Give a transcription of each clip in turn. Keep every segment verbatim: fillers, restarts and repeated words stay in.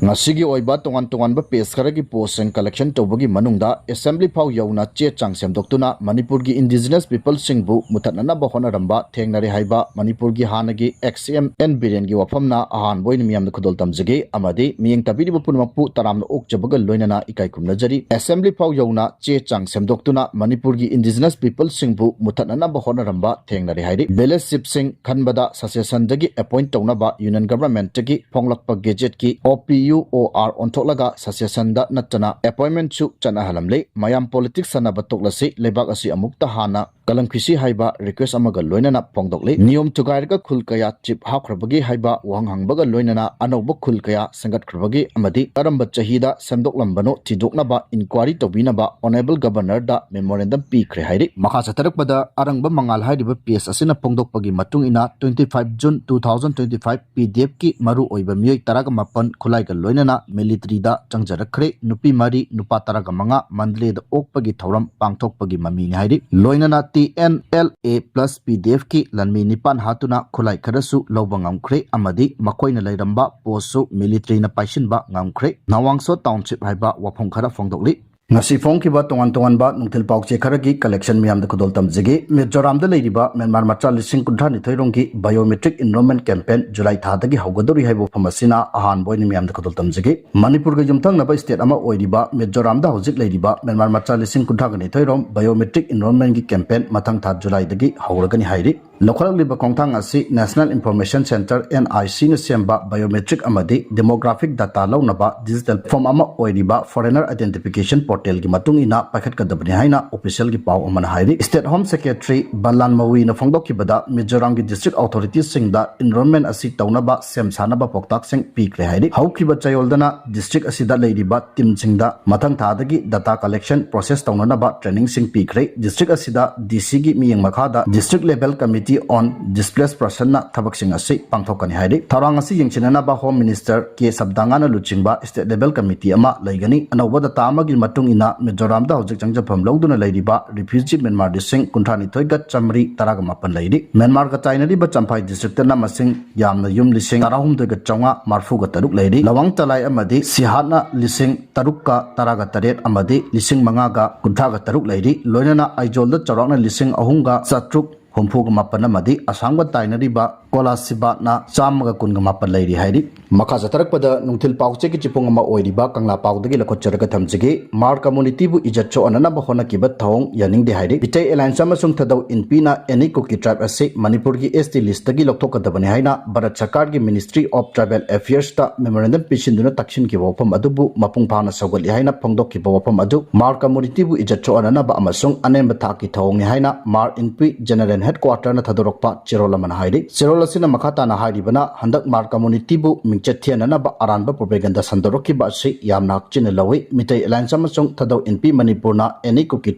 ꯉꯁꯤꯒꯤ ꯑꯣꯏꯕ ꯇꯣꯉꯥꯟ ꯇꯣꯉꯥꯟꯕ ꯄꯦꯖ ꯈꯔꯒꯤ ꯄꯣꯁꯁꯤꯡ ꯀꯂꯦꯛꯁꯟ ꯇꯧꯕꯒꯤ ꯃꯅꯨꯡꯗ ꯑꯦꯁꯦꯝꯕ꯭ꯂꯤ ꯐꯥꯎ ꯌꯧꯅ ꯆꯦ ꯆꯥꯡ ꯁꯦꯝꯗꯣꯛꯇꯨꯅ ꯃꯅꯤꯄꯨꯔꯒꯤ ꯏꯟꯗꯤꯖꯤꯅꯁ ꯄꯤꯄꯜꯁꯤꯡꯕꯨ ꯃꯨꯊꯠꯅꯅꯕ ꯍꯣꯠꯅꯔꯝꯕ ꯊꯦꯡꯅꯔꯦ ꯍꯥꯏꯕ ꯃꯅꯤꯄꯨꯔꯒꯤ ꯍꯥꯟꯅꯒꯤ ꯑꯦꯛꯁ ꯑꯦꯝ ꯑꯦꯟ ꯕꯤꯔꯦꯟꯒꯤ ꯋꯥꯐꯝꯅ ꯑꯍꯥꯟꯕ ꯑꯣꯏꯅ ꯃꯤꯌꯥꯝꯗ ꯈꯨꯗꯣꯜ ꯇꯝꯖꯒꯦ ꯑꯃꯗꯤ ꯃꯤꯠꯌꯦꯡ ꯇꯥꯕꯤꯔꯤꯕ ꯄꯨꯝꯅꯃꯛꯄꯨ ꯇꯔꯥꯝꯅ ꯑꯣꯛꯆꯕꯒ ꯂꯣꯏꯅꯅ ꯏꯀꯥꯏ ꯈꯨꯝꯅꯖꯔꯤ꯫ ꯑꯦꯁꯦꯝꯕ꯭ꯂꯤ ꯐꯥꯎ ꯌꯧꯅ ꯆꯦ ꯆꯥꯡ ꯁꯦꯝꯗꯣꯛꯇꯨꯅ ꯃꯅꯤꯄꯨꯔꯒꯤ ꯏꯟꯗꯤꯖꯤꯅꯁ ꯄꯤꯄꯜꯁꯤꯡꯕꯨ ꯃꯨꯊꯠꯅꯅꯕ ꯍꯣꯠꯅꯔꯝꯕ ꯊꯦꯡꯅꯔꯦ ꯍꯥꯏꯔꯤ꯫ ꯚꯤꯂꯦꯖ ꯆꯤꯐꯁꯤꯡ ꯈꯟꯕꯗ ꯁꯁꯦꯁꯟꯗꯒꯤ ꯑꯦꯄꯣꯏꯟꯠ ꯇꯧꯅꯕ ꯌꯨꯅꯤꯌꯟ ꯒꯚꯔꯟꯃꯦꯟꯠꯇꯒꯤ ꯐꯣꯡꯂꯛꯄ ꯒꯦꯖꯦꯠꯀꯤ ꯑꯣ ꯄꯤ ꯌꯨ ꯑꯣ ꯑꯥꯔ ꯑꯣꯟꯊꯣꯛꯂꯒ ꯁꯁꯦꯁꯟꯗ ꯅꯠꯇꯅ ꯑꯦꯄꯣꯏꯟꯃꯦꯟꯠꯁꯨ ꯆꯠꯅꯍꯜꯂꯝꯂꯦ꯫ ꯃꯌꯥꯝ ꯄꯣꯂꯤꯇꯤꯛꯁ ꯁꯥꯟꯅꯕ ꯇꯣꯛꯂꯁꯤ, ꯂꯩꯕꯥꯛ ꯑꯁꯤ ꯑꯃꯨꯛꯇ ꯍꯥꯟꯅ ꯀꯜꯂꯝꯈꯤꯁꯤ ꯍꯥꯏꯕ ꯔꯤꯀ꯭ꯋꯦꯁ ꯑꯃꯒ ꯂꯣꯏꯅꯅ ꯐꯣꯡꯗꯣꯛꯂꯤ꯫ ꯅꯤꯌꯣꯝ ꯊꯨꯒꯥꯏꯔꯒ ꯈꯨꯜ ꯀꯌꯥ ꯆꯤꯞ ꯍꯥꯞꯈ꯭ꯔꯕꯒꯦ ꯍꯥꯏꯕ ꯋꯥꯍꯪ ꯍꯪꯕꯒ ꯂꯣꯏꯅꯅ ꯑꯅꯧꯕ ꯈꯨꯜ ꯀꯌꯥ ꯁꯦꯝꯒꯠꯈ꯭ꯔꯕꯒꯦ ꯑꯃꯗꯤ ꯀꯔꯝꯕ ꯆꯍꯤꯗ ꯁꯦꯝꯗꯣꯛꯂꯝꯕꯅꯣ ꯊꯤꯗꯣꯛꯅꯕ ꯏꯟꯀ꯭ꯋꯥꯔꯤ ꯇꯧꯕꯤꯅꯕ ꯑꯣꯅꯔꯦꯕꯜ ꯒꯚꯔꯅꯔꯗ ꯃꯦꯃꯣꯔꯦꯟꯗꯝ ꯄꯤꯈ꯭ꯔꯦ ꯍꯥꯏꯔꯤ꯫ ꯃꯈꯥ ꯆꯠꯊꯔꯛꯄꯗ ꯑꯔꯪꯕ ꯃꯉꯥꯜ ꯍꯥꯏꯔꯤꯕ ꯄꯦꯖ ꯑꯁꯤꯅ ꯐꯣꯡꯗꯣꯛꯄꯒꯤ ꯃꯇꯨꯡ ꯏꯟꯅ, twenty five June two thousand twenty five P D F ꯀꯤ ꯃꯔꯨ ꯑꯣꯏꯕ ꯃꯤꯑꯣꯏ ꯇꯔꯥꯒ ꯃꯥꯄꯟ ꯈꯨꯠꯂꯥꯏꯒ ꯂꯣꯏꯅꯅ ꯃꯤꯂꯤꯇꯔꯤꯗ ꯆꯪꯖꯔꯛꯈ꯭ꯔꯦ꯫ ꯅꯨꯄꯤ ꯃꯔꯤ, ꯅꯨꯄꯥ ꯇꯔꯥꯒ ꯃꯉꯥ ꯃꯟꯗꯂꯦꯗ ꯑꯣꯛꯄꯒꯤ ꯊꯧꯔꯝ ꯄꯥꯡꯊꯣꯛꯄꯒꯤ ꯃꯃꯤꯅꯤ ꯍꯥꯏꯔꯤ꯫ ꯂꯣꯏꯅꯅ T N L A plus P D F ꯀꯤ ꯂꯥꯟꯃꯤ ꯅꯤꯄꯥꯟ ꯍꯥꯠꯇꯨꯅ ꯈꯨꯠꯂꯥꯏ ꯈꯔꯁꯨ ꯂꯧꯕ ꯉꯝꯈ꯭ꯔꯦ ꯑꯃꯗꯤ ꯃꯈꯣꯏꯅ ꯂꯩꯔꯝꯕ ꯄꯣꯁꯁꯨ ꯃꯤꯂꯤꯇꯔꯤꯅ ꯄꯥꯏꯁꯤꯟꯕ ꯉꯝꯈ꯭ꯔꯦ꯫ ꯅꯥꯋꯥꯡꯁꯣ ꯇꯥꯎꯟꯁꯤꯞ ꯍꯥꯏꯕ ꯋꯥꯐꯝ ꯈꯔ ꯐꯣꯡꯗꯣꯛꯂꯤ꯫ ꯉꯁꯤ ꯐꯣꯡꯈꯤꯕ ꯇꯣꯉꯥꯟ ꯇꯣꯉꯥꯟꯕ ꯅꯨꯡꯊꯤꯜ ꯄꯥꯎꯆꯦ ꯈꯔꯒꯤ ꯀꯂꯦꯛꯁꯟ ꯃꯤꯌꯥꯝꯗ ꯈꯨꯗꯣꯜ ꯇꯝꯖꯒꯦ꯫ ꯃꯤꯖꯣꯔꯥꯝꯗ ꯂꯩꯔꯤꯕ ꯃ꯭ꯌꯥꯟꯃꯥꯔ ꯃꯆꯥ ꯂꯤꯁꯤꯡ ꯀꯨꯟꯊ꯭ꯔꯥ ꯅꯤꯊꯣꯏ ꯔꯣꯝꯒꯤ ꯕꯥꯏꯑꯣꯃꯦꯇ꯭ꯔꯤꯛ ꯏꯟꯔꯣꯜꯃꯦꯟꯠ ꯀꯦꯝꯄꯦꯟ ꯖꯨꯂꯥꯏ ꯊꯥꯗꯒꯤ ꯍꯧꯒꯗꯧꯔꯤ ꯍꯥꯏꯕ ꯋꯥꯐꯝ ꯑꯁꯤꯅ ꯑꯍꯥꯟꯕ ꯑꯣꯏꯅ ꯃꯤꯌꯥꯝꯗ ꯈꯨꯗꯣꯜ ꯇꯝꯖꯒꯦ꯫ ꯃꯅꯤꯄꯨꯔꯒ ꯌꯨꯝꯊꯪꯅꯕ ꯁ꯭ꯇꯦꯠ ꯑꯃ ꯑꯣꯏꯔꯤꯕ ꯃꯤꯖꯣꯔꯥꯝꯗ ꯍꯧꯖꯤꯛ ꯂꯩꯔꯤꯕ ꯃ꯭ꯌꯥꯟꯃꯥꯔ ꯃꯆꯥ ꯂꯤꯁꯤꯡ ꯀꯨꯟꯊ꯭ꯔꯥꯒ ꯅꯤꯊꯣꯏ ꯔꯣꯝ ꯕꯥꯏꯑꯣꯃꯦꯇ꯭ꯔꯤꯛ ꯏꯟꯔꯣꯜꯃꯦꯟꯠꯀꯤ ꯀꯦꯝꯄꯦꯟ ꯃꯊꯪ ꯊꯥ ꯖꯨꯂꯥꯏꯗꯒꯤ ꯍꯧꯔꯒꯅꯤ ꯍꯥꯏꯔꯤ꯫ ꯂꯧꯈꯠꯂꯛꯂꯤꯕ ꯈꯣꯡꯊꯥꯡ ꯑꯁꯤ National Information Centre, N I C ꯅ ꯁꯦꯝꯕ ꯕꯥꯏꯑꯣꯃꯦꯇ꯭ꯔꯤꯛ ꯑꯃꯗꯤ ꯗꯦꯃꯣꯒ꯭ꯔꯥꯐꯤꯛ ꯗꯥꯇꯥ ꯂꯧꯅꯕ ꯗꯤꯖꯤꯇꯦꯜ ꯄ꯭ꯂꯦꯠꯐꯣꯔꯝ ꯑꯃ ꯑꯣꯏꯔꯤꯕ ꯐꯣꯔꯦꯅꯔ ꯑꯥꯏꯗꯦꯟꯇꯤꯐꯤꯀꯦꯁꯟ ꯄꯣꯔꯇꯦꯜꯒꯤ ꯃꯇꯨꯡ ꯏꯟꯅ ꯄꯥꯏꯈꯠꯀꯗꯕꯅꯤ ꯍꯥꯏꯅ ꯑꯣꯐꯤꯁꯤꯌꯦꯜꯒꯤ ꯄꯥꯎ ꯑꯃꯅ ꯍꯥꯏꯔꯤ꯫ ꯁ꯭ꯇꯦꯠ ꯍꯣꯝ ꯁꯦꯀ꯭ꯔꯦꯇꯔꯤ ꯕꯂꯥꯟ ꯃꯋꯤꯅ ꯐꯣꯡꯗꯣꯛꯈꯤꯕꯗ ꯃꯤꯖꯣꯔꯥꯝꯒꯤ ꯗꯤꯁꯇ꯭ꯔꯤꯛ ꯑꯣꯊꯣꯔꯤꯇꯤꯁꯤꯡꯗ ꯏꯟꯔꯣꯜꯃꯦꯟꯠ ꯑꯁꯤ ꯇꯧꯅꯕ ꯁꯦꯝ ꯁꯥꯅꯕ ꯄꯥꯎꯇꯥꯛꯁꯤꯡ ꯄꯤꯈ꯭ꯔꯦ ꯍꯥꯏꯔꯤ꯫ ꯍꯧꯈꯤꯕ ꯆꯌꯣꯜꯗꯅ ꯗꯤꯁꯇ꯭ꯔꯤꯛ ꯑꯁꯤꯗ ꯂꯩꯔꯤꯕ ꯇꯤꯝꯁꯤꯡꯗ ꯃꯊꯪ ꯊꯥꯗꯒꯤ ꯗꯥꯇꯥ ꯀꯂꯦꯛꯁꯟ ꯄ꯭ꯔꯣꯁꯦꯁ ꯇꯧꯅꯅꯕ ꯇ꯭ꯔꯦꯅꯤꯡꯁꯤꯡ ꯄꯤꯈ꯭ꯔꯦ꯫ ꯗꯤꯁꯇ꯭ꯔꯤꯛ ꯑꯁꯤꯗ D C ꯒꯤ ꯃꯤꯠꯌꯦꯡ ꯃꯈꯥꯗ district level committee Committee on Displaced Personsꯅ ꯊꯕꯛꯁꯤꯡ ꯑꯁꯤ ꯄꯥꯡꯊꯣꯛꯀꯅꯤ ꯍꯥꯏꯔꯤ꯫ ꯊꯧꯔꯥꯡ ꯑꯁꯤ ꯌꯦꯡꯁꯤꯟꯅꯅꯕ Home Minister ꯀꯦ ꯁꯕꯗꯥꯡꯒꯅ ꯂꯨꯆꯤꯡꯕ state level committee ꯑꯃ ꯂꯩꯒꯅꯤ꯫ ꯑꯅꯧꯕ data ꯑꯃꯒꯤ ꯃꯇꯨꯡ ꯏꯟꯅ ꯃꯤꯖꯣꯔꯥꯝꯗ ꯍꯧꯖꯤꯛ ꯆꯪꯖꯐꯝ ꯂꯧꯗꯨꯅ ꯂꯩꯔꯤꯕ refugee ꯃ꯭ꯌꯥꯟꯃꯥꯔ ꯂꯤꯁꯤꯡ ꯀꯨꯟꯊ꯭ꯔꯥ ꯅꯤꯊꯣꯏꯒ ꯆꯥꯃꯔꯤ ꯇꯔꯥꯒ ꯃꯥꯄꯟ ꯂꯩꯔꯤ꯫ ꯃ꯭ꯌꯥꯟꯃꯥꯔꯒ ꯇꯥꯏꯅꯔꯤꯕ ꯆꯝꯐꯥꯏ districtꯇꯅ ꯃꯁꯤꯡ ꯌꯥꯝꯅ ꯌꯨꯝ ꯂꯤꯁꯤꯡ ꯇꯔꯥꯍꯨꯝꯗꯣꯏꯒ ꯆꯥꯝꯃꯉꯥ ꯃꯔꯤꯐꯨꯒ ꯇꯔꯨꯛ ꯂꯩꯔꯤ꯫ ꯂꯋꯥꯡ ꯇꯂꯥꯏ ꯑꯃꯗꯤ ꯁꯤꯍꯥꯠꯅ ꯂꯤꯁꯤꯡ ꯇꯔꯨꯛꯀ ꯇꯔꯥꯒ ꯇꯔꯦꯠ ꯑꯃꯗꯤ ꯂꯤꯁꯤꯡ ꯃꯉꯥꯒ ꯀꯨꯟꯊ꯭ꯔꯥꯒ ꯇꯔꯨꯛ ꯂꯩꯔꯤ꯫ ꯂꯣꯏꯅꯅ ꯑꯥꯏꯖꯣꯜꯗ ꯆꯥꯎꯔꯥꯛꯅ ꯂꯤꯁꯤꯡ ꯑꯍꯨꯝꯒ ꯆꯥꯇ꯭ꯔꯨꯛ ꯍꯨꯝꯐꯨꯒ ꯃꯥꯄꯟ ꯑꯃꯗꯤ ꯑꯁꯥꯝꯒ ꯇꯥꯏꯅꯔꯤꯕ ꯀꯣꯂꯥꯁꯤꯕꯥꯠꯅ ꯆꯥꯝꯃꯒ ꯀꯨꯟꯒ ꯃꯥꯄꯟ ꯂꯩꯔꯤ ꯍꯥꯏꯔꯤ꯫ ꯃꯈꯥ ꯆꯠꯊꯔꯛꯄꯗ ꯅꯨꯡꯊꯤꯜ ꯄꯥꯎꯆꯦꯒꯤ ꯆꯤꯐꯨꯡ ꯑꯃ ꯑꯣꯏꯔꯤꯕ ꯀꯪꯂꯥ ꯄꯥꯎꯗꯒꯤ ꯂꯧꯈꯠꯆꯔꯒ ꯊꯝꯖꯒꯦ꯫ ꯃꯥꯔ communityꯕꯨ ꯏꯖꯠ ꯁꯣꯛꯍꯟꯅꯅꯕ ꯍꯣꯠꯅꯈꯤꯕ ꯊꯧꯑꯣꯡ ꯌꯥꯅꯤꯡꯗꯦ ꯍꯥꯏꯔꯤ꯫ ꯃꯤꯇꯩ Alliance ꯑꯃꯁꯨꯡ ꯊꯥꯗꯧ ꯏꯟꯄꯤꯅ any Kuki tribe ꯑꯁꯤ ꯃꯅꯤꯄꯨꯔꯒꯤ S T listꯇꯒꯤ ꯂꯧꯊꯣꯛꯀꯗꯕꯅꯤ ꯍꯥꯏꯅ ꯚꯥꯔꯠ ꯁꯔꯀꯥꯔꯒꯤ Ministry of Tribal Affairsꯇ memorandum ꯄꯤꯁꯤꯟꯗꯨꯅ ꯇꯛꯁꯤꯟꯈꯤꯕ ꯋꯥꯐꯝ ꯑꯗꯨꯕꯨ ꯃꯄꯨꯡ ꯐꯥꯅ ꯁꯧꯒꯠꯂꯤ ꯍꯥꯏꯅ ꯐꯣꯡꯗꯣꯛꯈꯤꯕ ꯋꯥꯐꯝ ꯑꯗꯨ ꯃꯥꯔ communityꯕꯨ ꯏꯖꯠ ꯁꯣꯛꯍꯟꯅꯅꯕ ꯑꯃꯁꯨꯡ ꯑꯅꯦꯝꯕ ꯊꯥꯛꯀꯤ ꯊꯧꯑꯣꯡꯅꯤ ꯍꯥꯏꯅ ꯃꯥꯔ ꯏꯟꯄꯤ General Headquarterꯅ ꯊꯥꯗꯣꯔꯛꯄ ꯆꯦꯔꯣꯜ ꯑꯃꯅ ꯍꯥꯏꯔꯤ꯫ ꯆꯦꯔꯣꯜ ꯑꯁꯤꯅ ꯃꯈꯥ ꯇꯥꯅ ꯍꯥꯏꯔꯤꯕꯅ, ꯍꯟꯗꯛ ꯃꯥꯔ communityꯕꯨ ꯃꯤꯡꯆꯠ ꯊꯤꯍꯟꯅꯅꯕ ꯑꯔꯥꯟꯕ propaganda ꯁꯟꯗꯣꯔꯛꯈꯤꯕ ꯑꯁꯤ ꯌꯥꯝꯅ ꯍꯛꯆꯤꯟꯅ ꯂꯧꯏ꯫ ꯃꯤꯇꯩ Alliance ꯑꯃꯁꯨꯡ ꯊꯥꯗꯧ ꯏꯟꯄꯤ ꯃꯅꯤꯄꯨꯔꯅ any Kuki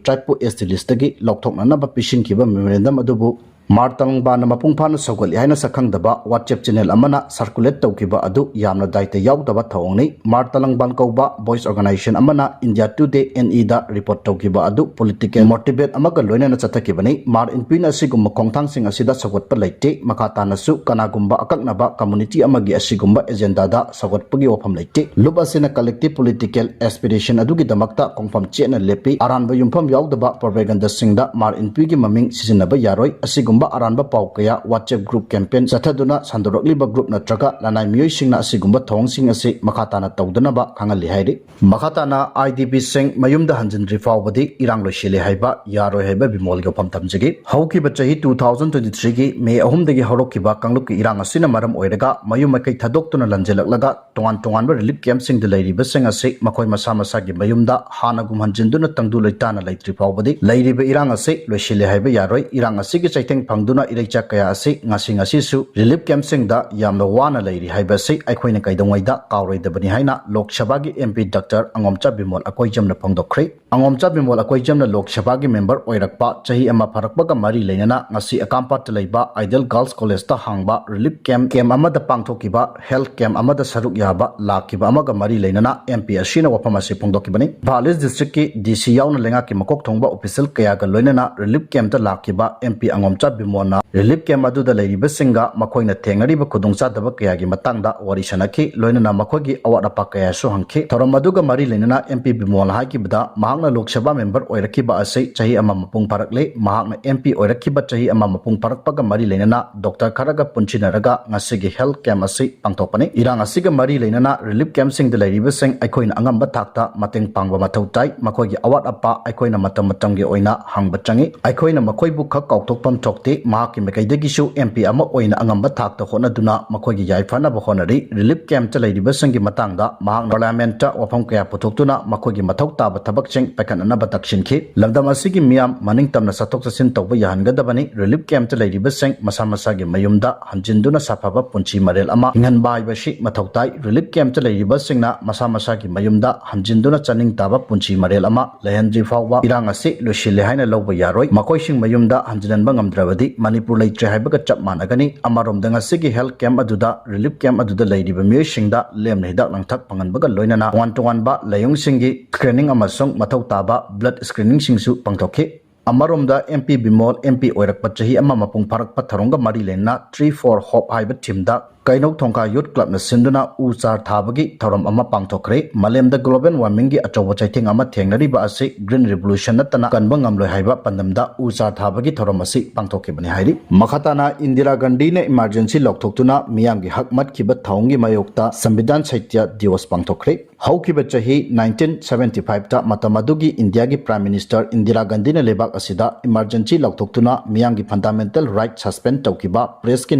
tribeꯄꯨ S T listꯇꯒꯤ ꯂꯧꯊꯣꯛꯅꯅꯕ ꯄꯤꯁꯤꯟꯈꯤꯕ memorandum ꯑꯗꯨꯕꯨ ꯃꯥꯔ ꯇꯂꯪꯕꯥꯟꯅ ꯃꯄꯨꯡ ꯐꯥꯅ ꯁꯧꯒꯠꯂꯤ ꯍꯥꯏꯅ ꯁꯛꯈꯪꯗꯕ WhatsApp channel ꯑꯃꯅ circulate ꯇꯧꯈꯤꯕ ꯑꯗꯨ ꯌꯥꯝꯅ ꯗꯥꯏꯇ ꯌꯥꯎꯗꯕ ꯊꯧꯑꯣꯡꯅꯤ꯫ ꯃꯥꯔ ꯇꯂꯪꯕꯥꯟ ꯀꯧꯕ voice organization ꯑꯃꯅ India Today NEꯗ report ꯇꯧꯈꯤꯕ ꯑꯗꯨ political motivate ꯑꯃꯒ ꯂꯣꯏꯅꯅ ꯆꯠꯊꯈꯤꯕꯅꯤ꯫ ꯃꯥꯔ ꯏꯟꯄꯤꯅ ꯑꯁꯤꯒꯨꯝꯕ ꯈꯣꯡꯊꯥꯡꯁꯤꯡ ꯑꯁꯤꯗ ꯁꯧꯒꯠꯄ ꯂꯩꯇꯦ꯫ ꯃꯈꯥ ꯇꯥꯅꯁꯨ ꯀꯅꯥꯒꯨꯝꯕ ꯑꯀꯛꯅꯕ community ꯑꯃꯒꯤ ꯑꯁꯤꯒꯨꯝꯕ agendaꯗ ꯁꯧꯒꯠꯄꯒꯤ ꯋꯥꯐꯝ ꯂꯩꯇꯦ꯫ ꯂꯨꯞ ꯑꯁꯤꯅ collective political aspiration ꯑꯗꯨꯒꯤꯗꯃꯛꯇ ꯈꯣꯡꯐꯝ ꯆꯦꯠꯅ ꯂꯦꯞꯄꯤ꯫ ꯑꯔꯥꯟꯕ ꯌꯨꯝꯐꯝ ꯌꯥꯎꯗꯕ propagandaꯁꯤꯡꯗ ꯃꯥꯔ ꯏꯟꯄꯤꯒꯤ ꯃꯃꯤꯡ ꯁꯤꯖꯤꯟꯅꯕ ꯌꯥꯔꯣꯏ꯫ ꯑꯁꯤꯒꯨꯝꯕ ꯑꯔꯥꯟꯕ ꯄꯥꯎ ꯀꯌꯥ WhatsApp group campaign ꯆꯠꯊꯗꯨꯅ ꯁꯟꯗꯣꯔꯛꯂꯤꯕ group ꯅꯠꯇ꯭ꯔꯒ ꯂꯅꯥꯏ ꯃꯤꯑꯣꯏꯁꯤꯡꯅ ꯑꯁꯤꯒꯨꯝꯕ ꯊꯧꯑꯣꯡꯁꯤꯡ ꯑꯁꯤ ꯃꯈꯥ ꯇꯥꯅ ꯇꯧꯗꯅꯕ ꯈꯪꯍꯜꯂꯤ ꯍꯥꯏꯔꯤ꯫ ꯃꯈꯥ ꯇꯥꯅ IDPꯁꯤꯡ ꯃꯌꯨꯝꯗ ꯍꯟꯖꯤꯟꯗ꯭ꯔꯤ ꯐꯥꯎꯕꯗꯤ ꯏꯔꯥꯡ ꯂꯣꯏꯁꯤꯜꯂꯤ ꯍꯥꯏꯕ ꯌꯥꯔꯣꯏ ꯍꯥꯏꯕ ꯕꯤꯃꯣꯜꯒꯤ ꯋꯥꯐꯝ ꯊꯝꯖꯒꯦ꯫ ꯍꯧꯈꯤꯕ ꯆꯍꯤ two thousand twenty threeꯒꯤ May ꯑꯍꯨꯝꯗꯒꯤ ꯍꯧꯔꯛꯈꯤꯕ ꯀꯥꯡꯂꯨꯞꯀꯤ ꯏꯔꯥꯡ ꯑꯁꯤꯅ ꯃꯔꯝ ꯑꯣꯏꯔꯒ ꯃꯌꯨꯝ ꯃꯀꯩ ꯊꯥꯗꯣꯛꯇꯨꯅ ꯂꯟꯖꯤꯜꯂꯛꯂꯒ ꯇꯣꯉꯥꯟ ꯇꯣꯉꯥꯟꯕ relief campꯁꯤꯡꯗ ꯂꯩꯔꯤꯕꯁꯤꯡ ꯑꯁꯤ ꯃꯈꯣꯏ ꯃꯁꯥ ꯃꯁꯥꯒꯤ ꯃꯌꯨꯝꯗ ꯍꯥꯟꯅꯒꯨꯝ ꯍꯟꯖꯤꯟꯗꯨꯅ ꯇꯪꯗꯨ ꯂꯩꯇꯥꯅ ꯂꯩꯇ꯭ꯔꯤ ꯐꯥꯎꯕꯗꯤ ꯂꯩꯔꯤꯕ ꯏꯔꯥꯡ ꯑꯁꯤ ꯂꯣꯏꯁꯤꯜꯂꯦ ꯍꯥꯏꯕ ꯌꯥꯔꯣꯏ꯫ ꯏꯔꯥꯡ ꯑꯁꯤꯒꯤ ꯆꯩꯊꯦꯡ ꯐꯪꯗꯨꯅ ꯏꯔꯩꯆꯥ ꯀꯌꯥ ꯑꯁꯤ ꯉꯁꯤ ꯉꯁꯤꯁꯨ ꯔꯤꯂꯤꯐ ꯀꯦꯝꯞꯁꯤꯡꯗ ꯌꯥꯝꯅ ꯋꯥꯅ ꯂꯩꯔꯤ ꯍꯥꯏꯕ ꯑꯁꯤ ꯑꯩꯈꯣꯏꯅ ꯀꯩꯗꯧꯉꯩꯗ ꯀꯥꯎꯔꯣꯏꯗꯕꯅꯤ ꯍꯥꯏꯅ ꯂꯣꯛ ꯁꯚꯥꯒꯤ M P doctor ꯑꯉꯣꯝꯆꯥ Bimol ꯑꯀꯣꯏꯖꯝꯅ ꯐꯣꯡꯗꯣꯛꯈ꯭ꯔꯦ꯫ ꯑꯉꯣꯝꯆꯥ Bimol ꯑꯀꯣꯏꯖꯝꯅ ꯂꯣꯛ ꯁꯚꯥꯒꯤ ꯃꯦꯝꯕꯔ ꯑꯣꯏꯔꯛꯄ ꯆꯍꯤ ꯑꯃ ꯐꯥꯔꯛꯄꯒ ꯃꯔꯤ ꯂꯩꯅꯅ ꯉꯁꯤ ꯑꯀꯥꯝꯄꯥꯠꯇ ꯂꯩꯕ ꯑꯥꯏꯗꯤꯌꯦꯜ ꯒꯥꯔꯜꯁ ꯀꯣꯂꯦꯖꯇ ꯍꯥꯡꯕ ꯔꯤꯂꯤꯐ ꯀꯦꯝꯞ, ꯀꯦꯝꯞ ꯑꯃꯗ ꯄꯥꯡꯊꯣꯛꯈꯤꯕ ꯍꯦꯜꯊ ꯀꯦꯝꯞ ꯑꯃꯗ ꯁꯔꯨꯛ ꯌꯥꯕ ꯂꯥꯛꯈꯤꯕ ꯑꯃꯒ ꯃꯔꯤ ꯂꯩꯅꯅ ꯑꯦꯝ ꯄꯤ ꯑꯁꯤꯅ ꯋꯥꯐꯝ ꯑꯁꯤ ꯐꯣꯡꯗꯣꯛꯈꯤꯕꯅꯤ꯫ ꯏꯝꯐꯥꯜ ꯏꯁ ꯗꯤꯁꯇ꯭ꯔꯤꯛꯀꯤ ꯗꯤ ꯁꯤ ꯌꯥꯎꯅ ꯂꯩꯉꯥꯛꯀꯤ ꯃꯀꯣꯛ ꯊꯣꯡꯕ ꯑꯣꯐꯤꯁꯤꯌꯦꯜ ꯀꯌꯥꯒ ꯂꯣꯏꯅꯅ ꯔꯤꯂꯤꯐ ꯀꯦꯝꯞꯇ ꯂꯥꯛꯈꯤꯕ ꯑꯦꯝ ꯄꯤ ꯑꯉꯣꯝꯆꯥ ꯕꯤꯃꯣꯜꯅ ꯔꯤꯂꯤꯐ ꯀꯦꯝꯞ ꯑꯗꯨꯗ ꯂꯩꯔꯤꯕꯁꯤꯡꯒ ꯃꯈꯣꯏꯅ ꯊꯦꯡꯅꯔꯤꯕ ꯈꯨꯗꯣꯡꯆꯥꯗꯕ ꯀꯌꯥꯒꯤ ꯃꯇꯥꯡꯗ ꯋꯥꯔꯤ ꯁꯥꯟꯅꯈꯤ, ꯂꯣꯏꯅꯅ ꯃꯈꯣꯏꯒꯤ ꯑꯋꯥꯠ ꯑꯄꯥ ꯀꯌꯥꯁꯨ ꯍꯪꯈꯤ꯫ ꯊꯧꯔꯝ ꯑꯗꯨꯒ ꯃꯔꯤ ꯂꯩꯅꯅ ꯑꯦꯝ ꯄꯤ ꯕꯤꯃꯣꯜꯅ ꯍꯥꯏꯈꯤꯕꯗ, ꯃꯍꯥꯛꯅ ꯂꯣꯛ ꯁꯚꯥ ꯃꯦꯝꯕꯔ ꯑꯣꯏꯔꯛꯈꯤꯕ ꯑꯁꯤ ꯆꯍꯤ ꯑꯃ ꯃꯄꯨꯡ ꯐꯥꯔꯛꯂꯦ꯫ ꯃꯍꯥꯛꯅ ꯑꯦꯝ ꯄꯤ ꯑꯣꯏꯔꯛꯈꯤꯕ ꯆꯍꯤ ꯑꯃ ꯃꯄꯨꯡ ꯐꯥꯔꯛꯄꯒ ꯃꯔꯤ ꯂꯩꯅꯅ ꯗꯣꯛꯇꯔ ꯈꯔꯒ ꯄꯨꯟꯁꯤꯟꯅꯔꯒ ꯉꯁꯤꯒꯤ ꯍꯦꯜꯊ ꯀꯦꯝꯞ ꯑꯁꯤ ꯄꯥꯡꯊꯣꯛꯄꯅꯤ꯫ ꯏꯔꯥꯡ ꯑꯁꯤꯒ ꯃꯔꯤ ꯂꯩꯅꯅ ꯔꯤꯂꯤꯐ ꯀꯦꯝꯞꯁꯤꯡꯗ ꯂꯩꯔꯤꯕꯁꯤꯡ ꯑꯩꯈꯣꯏꯅ ꯑꯉꯝꯕ ꯊꯥꯛꯇ ꯃꯇꯦꯡ ꯄꯥꯡꯕ ꯃꯊꯧ ꯇꯥꯏ꯫ ꯃꯈꯣꯏꯒꯤ ꯑꯋꯥꯠ ꯑꯄꯥ ꯑꯩꯈꯣꯏꯅ ꯃꯇꯝ ꯃꯇꯝꯒꯤ ꯑꯣꯏꯅ ꯍꯪꯕ ꯆꯪꯏ꯫ ꯑꯩꯈꯣꯏꯅ ꯃꯈꯣꯏꯕꯨ ꯈꯛ ꯀꯥꯎꯊꯣꯛꯐꯝ ꯊꯣꯛꯇꯦ꯫ ꯃꯍꯥꯛꯀꯤ ꯃꯥꯏꯀꯩꯗꯒꯤꯁꯨ ꯑꯦꯝ ꯄꯤ ꯑꯃ ꯑꯣꯏꯅ ꯑꯉꯝꯕ ꯊꯥꯛꯇ ꯍꯣꯠꯅꯗꯨꯅ ꯃꯈꯣꯏꯒꯤ ꯌꯥꯏꯐꯅꯕ ꯍꯣꯠꯅꯔꯤ꯫ ꯔꯤꯂꯤꯐ ꯀꯦꯝꯞꯇ ꯂꯩꯔꯤꯕꯁꯤꯡꯒꯤ ꯃꯇꯥꯡꯗ ꯃꯍꯥꯛꯅ ꯄꯥꯔꯂꯤꯌꯥꯃꯦꯟꯠꯇ ꯋꯥꯐꯝ ꯀꯌꯥ ꯄꯨꯊꯣꯛꯇꯨꯅ ꯃꯈꯣꯏꯒꯤ ꯃꯊꯧ ꯇꯥꯕ ꯊꯕꯛꯁꯤꯡ ꯄꯥꯏꯈꯠꯅꯅꯕ ꯇꯛꯁꯤꯟꯈꯤ꯫ ꯂꯝꯗꯝ ꯑꯁꯤꯒꯤ ꯃꯤꯌꯥꯝ ꯃꯅꯤꯡ ꯇꯝꯅ ꯆꯠꯊꯣꯛ ꯆꯠꯁꯤꯟ ꯇꯧꯕ ꯌꯥꯍꯟꯒꯗꯕꯅꯤ꯫ ꯔꯤꯂꯤꯐ ꯀꯦꯝꯞꯇ ꯂꯩꯔꯤꯕꯁꯤꯡ ꯃꯁꯥ ꯃꯁꯥꯒꯤ ꯃꯌꯨꯝꯗ ꯍꯟꯖꯤꯟꯗꯨꯅ ꯁꯥꯐꯕ ꯄꯨꯟꯁꯤ ꯃꯔꯦꯜ ꯑꯃ ꯍꯤꯡꯍꯟꯕ ꯍꯥꯏꯕꯁꯤ ꯃꯊꯧ ꯇꯥꯏ꯫ ꯔꯤꯂꯤꯐ ꯀꯦꯝꯞꯇ ꯂꯩꯔꯤꯕꯁꯤꯡꯅ ꯃꯁꯥ ꯃꯁꯥꯒꯤ ꯃꯌꯨꯝꯗ ꯍꯟꯖꯤꯟꯗꯨꯅ ꯆꯥꯅꯤꯡ ꯇꯥꯕ ꯄꯨꯟꯁꯤ ꯃꯔꯦꯜ ꯑꯃ ꯂꯩꯍꯟꯗ꯭ꯔꯤ ꯐꯥꯎꯕ ꯏꯔꯥꯡ ꯑꯁꯤ ꯂꯣꯏꯁꯤꯜꯂꯦ ꯍꯥꯏꯅ ꯂꯧꯕ ꯌꯥꯔꯣꯏ꯫ ꯃꯈꯣꯏꯁꯤꯡ ꯃꯌꯨꯝꯗ ꯍꯟꯖꯤꯟꯍꯟꯕ ꯉꯝꯗ꯭ꯔꯕꯗꯤ ꯃꯅꯤꯄꯨꯔ ꯂꯩꯇ꯭ꯔꯦ ꯍꯥꯏꯕꯒ ꯆꯞ ꯃꯥꯟꯅꯒꯅꯤ꯫ ꯑꯃꯔꯣꯝꯗ ꯉꯁꯤꯒꯤ ꯍꯦꯜꯊ ꯀꯦꯝꯞ ꯑꯗꯨꯗ, ꯔꯤꯂꯤꯐ ꯀꯦꯝꯞ ꯑꯗꯨꯗ ꯂꯩꯔꯤꯕ ꯃꯤꯑꯣꯏꯁꯤꯡꯗ ꯂꯦꯝꯅ ꯍꯤꯗꯥꯛ ꯂꯥꯡꯊꯛ ꯐꯪꯍꯟꯕꯒ ꯂꯣꯏꯅꯅ ꯇꯣꯉꯥꯟ ꯇꯣꯉꯥꯟꯕ ꯂꯥꯏꯑꯣꯡꯁꯤꯡꯒꯤ ꯁ꯭ꯀ꯭ꯔꯤꯅꯤꯡ ꯑꯃꯁꯨꯡ ꯃꯊꯧ ꯇꯥꯕ ꯕ꯭ꯂꯗ ꯁ꯭ꯀ꯭ꯔꯤꯅꯤꯡꯁꯤꯡꯁꯨ ꯄꯥꯡꯊꯣꯛꯈꯤ꯫ ꯑꯃꯔꯣꯝꯗ M P Bimol M P ꯑꯣꯏꯔꯛꯄ ꯆꯍꯤ ꯑꯃ ꯃꯄꯨꯡ ꯐꯥꯔꯛꯄ ꯊꯧꯔꯝꯒ ꯃꯔꯤ ꯂꯩꯅꯅ Tree for Hope ꯍꯥꯏꯕ ꯊꯤꯝꯗ ꯀꯩꯅꯧ ꯊꯣꯡꯈꯥ ꯌꯨꯊ ꯀ꯭ꯂꯕꯅ ꯁꯤꯟꯗꯨꯅ ꯎ ꯆꯥꯔ ꯊꯥꯕꯒꯤ ꯊꯧꯔꯝ ꯑꯃ ꯄꯥꯡꯊꯣꯛꯈ꯭ꯔꯦ꯫ ꯃꯥꯂꯦꯝꯗ ꯒ꯭ꯂꯣꯕꯦꯜ ꯋꯥꯔꯃꯤꯡꯒꯤ ꯑꯆꯧꯕ ꯆꯩꯊꯦꯡ ꯑꯃ ꯊꯦꯡꯅꯔꯤꯕ ꯑꯁꯤ ꯒ꯭ꯔꯤꯟ ꯔꯤꯚꯣꯂꯨꯁꯟ ꯅꯠꯇꯅ ꯀꯟꯕ ꯉꯝꯂꯣꯏ ꯍꯥꯏꯕ ꯄꯥꯟꯗꯝꯗ ꯎ ꯆꯥꯔ ꯊꯥꯕꯒꯤ ꯊꯧꯔꯝ ꯑꯁꯤ ꯄꯥꯡꯊꯣꯛꯈꯤꯕꯅꯤ ꯍꯥꯏꯔꯤ꯫ ꯃꯈꯥ ꯇꯥꯅ ꯏꯟꯗꯤꯔꯥ ꯒꯥꯟꯙꯤꯅ ꯏꯃꯥꯔꯖꯦꯟꯁꯤ ꯂꯥꯎꯊꯣꯛꯇꯨꯅ ꯃꯤꯌꯥꯝꯒꯤ ꯍꯛ ꯃꯠꯈꯤꯕ ꯊꯧꯑꯣꯡꯒꯤ ꯃꯥꯌꯣꯛꯇ ꯁꯪꯕꯤꯙꯥꯟ ꯁꯩꯇ꯭ꯌ ꯗꯤꯋꯁ ꯄꯥꯡꯊꯣꯛꯈ꯭ꯔꯦ꯫ ꯍꯧꯈꯤꯕ ꯆꯍꯤ nineteen seventy five ꯇ ꯃꯇꯝ ꯑꯗꯨꯒꯤ ꯏꯟꯗꯤꯌꯥꯒꯤ Prime Minister ꯏꯟꯗꯤꯔꯥ ꯒꯥꯟꯙꯤꯅ ꯂꯩꯕꯥꯛ ꯑꯁꯤꯗ ꯏꯃꯥꯔꯖꯦꯟꯁꯤ ꯂꯥꯎꯊꯣꯛꯇꯨꯅ ꯃꯤꯌꯥꯝꯒꯤ ꯐꯟꯗꯥꯃꯦꯟꯇꯦꯜ ꯔꯥꯏꯠ ꯁꯁꯄꯦꯟ ꯇꯧꯈꯤꯕ, ꯄ꯭ꯔꯦꯁꯀꯤ